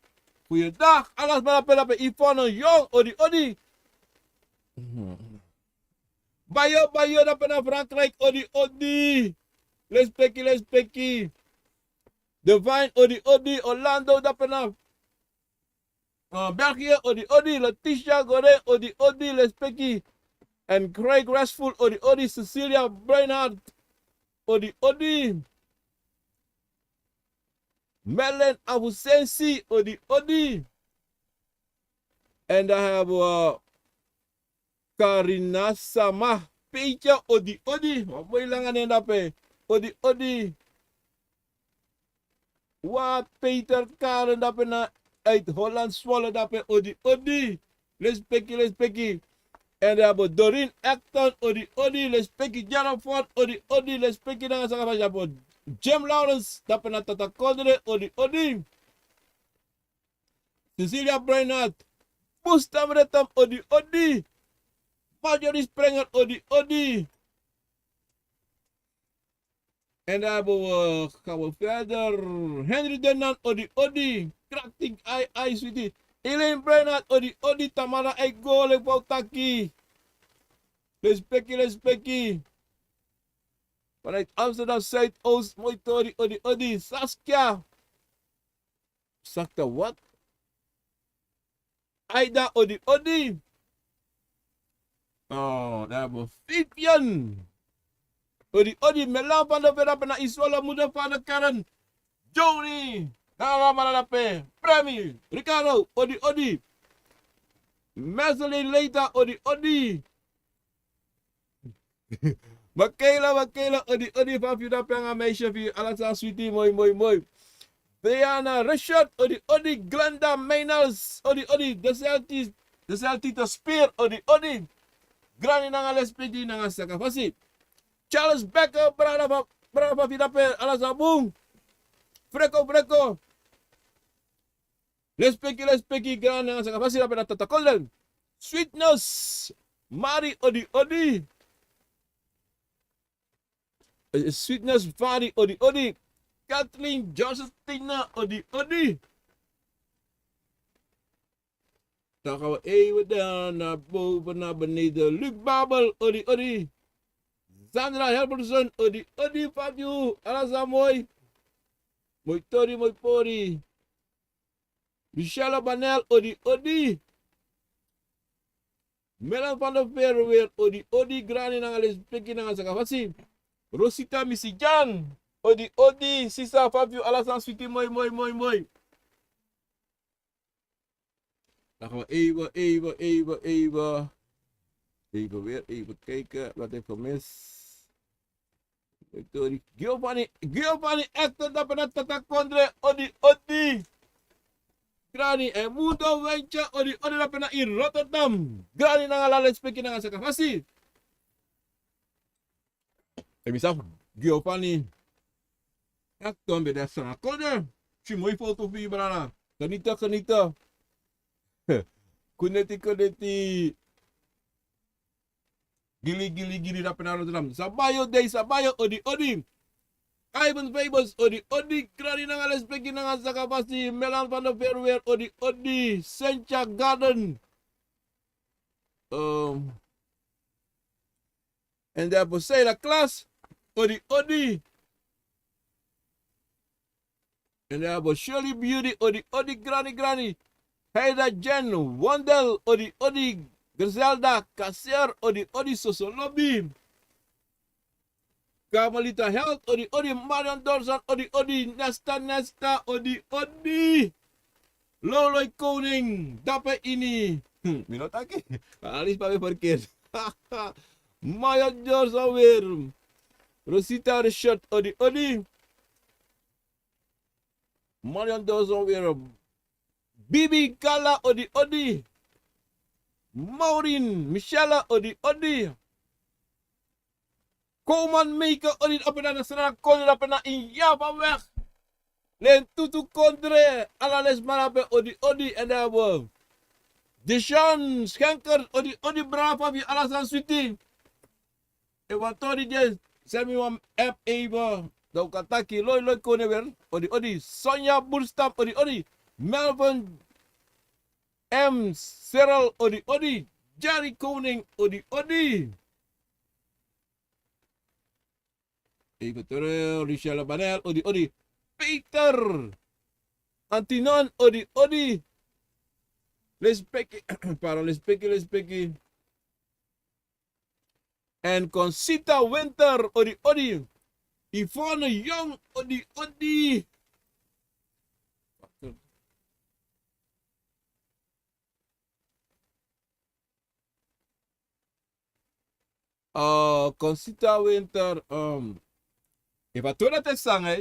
goeiedag. Ala sma dape, dape, Yvonne Jong, odi, odi. Bayo, Bayo, dape na Frankrijk, odi, odi. Lespeki, lespeki. Divine, odi, odi. Orlando, dape na, uh, België, odi, odi. Letitia Gore, odi, odi. Lespeki. En Craig Restful, odi, odi. Cecilia Breinhardt, odi, odi. Merlin Abusensi, odi, odi. En dan hebben we Karina Sama, Peetje, odi, odi. Wan moi langa nen dape. Odi, odi. Wat Peter Karen dape na uit Holland Zwolle dape, odi, odi. Lespeki, lespeki. En dan hebben we Doreen Acton, odi, odi. Lespeki Jennifer, odi, odi. Lespeki nanga sakafasi dape. Jim Lawrence dape na Tata Kondre, odi, odi. Cecilia Breinhardt, Bustam Retam, odi, odi. Marjorie Sprenger, odi, odi. En dan hebben we, gaan we verder. Henry Denan, odi, odi. Krachtig, ai, ai, sweetie. Elaine Breinhardt, odi, odi. Tamara Aigole, Pautaki. Lespeki, lespeki. Vanuit Amsterdam Zuidoost, moi tori, odi, odi. Saskia. Sakta wat? Aida, odi, odi. Oh, dan hebben we Vivian. Odi, odi. Melan van de Vera, bena Isola, moeder van de Karen. Johnny. Nana Mara dape. Premi. Ricardo, odi, odi. Marceline Leita, odi, odi. Makela, Makela, odi, odi, fa fu yu dape nanga meisje fu yu, ala sani switi, moi, moi, moi. Diana Richard, odi, odi, Glenda Meinels, odi, odi, Deselti, Deselti te Spear, odi, odi. Grani nanga lespeki nanga sakafasi. Charles Becker, brada fa, brada fa fu yu dape, ala sani bun. Freko, Freko. Lespeki, lespeki, grani nanga sakafasi dape na Tata Kolden. Sweetness Mari, odi, odi. Eh, Sweetness Mari, odi, odi. Kathleen Josephina, odi, odi. Dan gaan we even dan naar boven, naar beneden. Luc Babel, odi, odi. Sandra Helberson, odi, odi, Fabio, ala san moi. Moi tori, moi pori. Michelle Banel, odi, odi. Melan van der Veer, odi, odi, grani nanga lespeki nanga sakafasi. Rosita Misijan, odi, odi, sisa Fabio, ala san switi, moi, moi, moi, moi. Dan gaan we even, even, even, even. Even weer, even kijken wat ik vermis. Victorie. Giovanni, Giovanni Hector, dape na Tata Kondre, odi, odi. Grani, e Mundo Wentje, odi, odi, dape na in Rotterdam. Grani nanga ala lespeki nanga sakafasi. E mi sabi, Giovanni Hector ben de sanga kondre. Si moi foto fu yu brada. Genieten, genieten. Kuneti, kuneti. Gili, gili, gili, dape na Rotterdam. Sabayo Dei, Sabayo, odi, odi. Ivan Fabus, odi, odi. Grani nanga lespeki nanga sakafasi. Melan van der Veer, odi, odi. Sentia Garden. Ehm, en dan hebben we Seila Klas, odi, odi. En dan hebben we Shirley Beauty, odi, odi, grani, grani. Heida Jen, Wondel, odi, odi. Griselda Kassier, odi, odi, Sosolobi. Carmelita Health, odi, odi. Marion Dorson, odi, odi. Nesta, Nesta, odi, odi. Loloi Koning, dape ini. Hmm, mi no taki. Alis pa mi verkeerd. Marion Dorson weer. Rosita Richard, odi, odi. Marion Dorson weer. Bibi Kala, odi, odi. Maureen, Michelle, odi, odi. Koman Meike, odi, dape na Sranan Kondre, dape na in Java weg. Len Tutu Kondre, ala lespeki, odi, odi, en dan hebben we Deshaun Schenker, odi, odi, brada fu ala san switi. Ewa tori de, send mi wan app even. Dan un kan taki, Loi, Loi Koning weer, odi, odi. Sonja Burstam, odi, odi. Melvin M. Cyril, odi, odi. Jerry Koning, odi, odi. Even terug, Richelle Banel, odi, odi. Peter Antinon, odi, odi. Lespeki, pardon, lespeki, lespeki. En Concita Winter, odi, odi. Yvonne Jong, odi, odi. Uh, Concita Winter, um, efu a tori dati e sanga,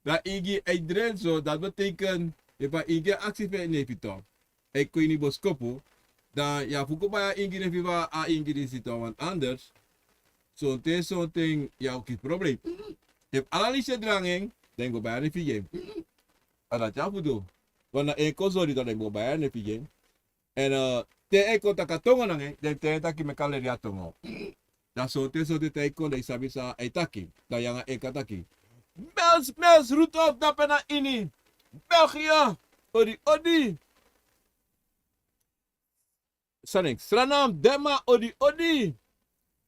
dan ingi e dren so, dat betekent, efu a ingi e aksi fu en nefi toch. E kon ini boskopu, dan yu abi fu go bai a ingi nefi fu a ingi disi toch, want anders, sonten, sonten, yu o kisi problem. Efu ala leisi e drangi en, dan yu go bai a nefi gi en. A dati yu abi fu du. Want na en kon sori, dan yu go bai a nefi gi en. En, eh, te a e kon taki a tongo nanga en, dan te a e taki meki a leri a tongo. Dan sonten, sonten te a e kon, dan yu sabi san a e taki. Dan yu nanga en kan taki. Mels, Mels, Rudolf, dape na ini. België, odi, odi. San nen, Sranan, Dema, odi, odi.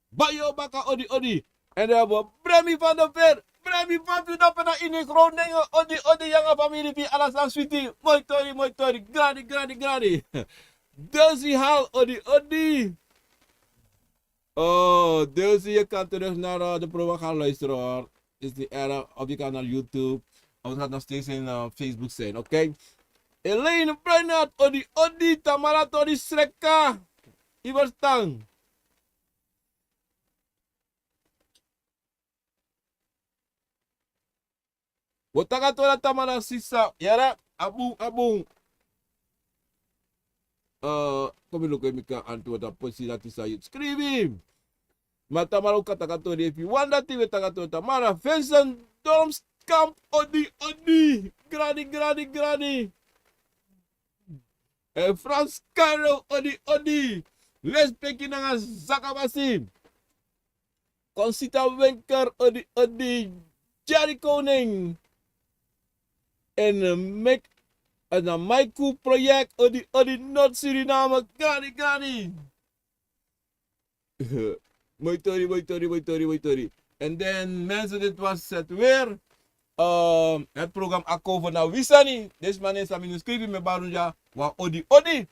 Bayo Baka, odi, odi. En dan hebben we Bremi van der Veer. Bremi van Veer, dape na ini Groningen. Odi, odi, yu nanga famiri fu yu, ala san switi. Moi tori, moi tori. Grandi, grandi, grandi. Desi Hal, odi, odi. Oh, Desi, je kan terug naar, eh, de programma gaan luisteren, hoor. Is niet erg. Of je kan naar YouTube. Of het gaat nog steeds in, eh, Facebook zijn, oké? Elaine Bruinhout, odi, odi. Tamara Tori Sreka. Iberstang. Wi o taki a tori na Tamara, sisa. Yere, a bun, a bun. Eh, kon mi luku efu mi kan antwoord a posi dati san yu skrifi. Ma Tamara, un kan taki a tori efu yu wani dati, wi e taki a tori Tamara. Vincent Dormskamp, odi, odi. Grandi, grandi, grandi. Eh, Frans Cairo, odi, odi. Lespeki nanga sakafasi. Concita Winker, odi, odi. Jerry Koning. En, eh, Mek-, en, eh, Maiku Project, odi, odi, Noord Suriname, grandi, grandi. Moi tori, moi tori, moi tori, moi tori. En den mensen, dit was het weer. Ehm, het program Akovo na Wisani. Deze man is aan mijn screen, mijn baron ja, wa odi odi.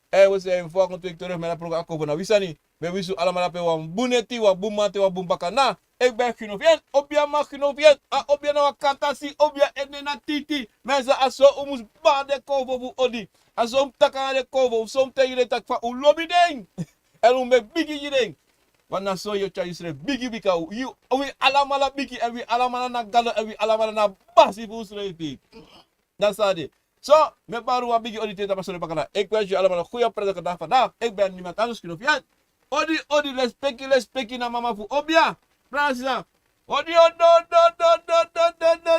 En we zijn volgende week terug met het program Akovo na Wisani. We wisu alamala pe wan bun neti, wan bun mate, wan bun bakana. Ik ben Ginovian, Obia ma Ginovian. A Obia na wan katasi, Obia ene na titi. Mensen, a so u mus ba de kovo fu odi. A so u mus taka na de kovo, u so u mus tegi den taki fa u lobi den. En u mus meki bigi gi den. Want na so yu o tyari yusrefi bigi bika u, yu, wi alamala bigi, en wi alamala na gado, en wi alamala na basi fu usrefi. Dati san a de. So, mi e bari wan bigi odi te tapu a sori bakana. Ik wens yu alamala goede prettige dag vandaag. Ik ben niemand anders, Ginovian. Odi, odi, lespeki, lespeki na mama fu Obia. Brada, sisa. Odi, odi, odi.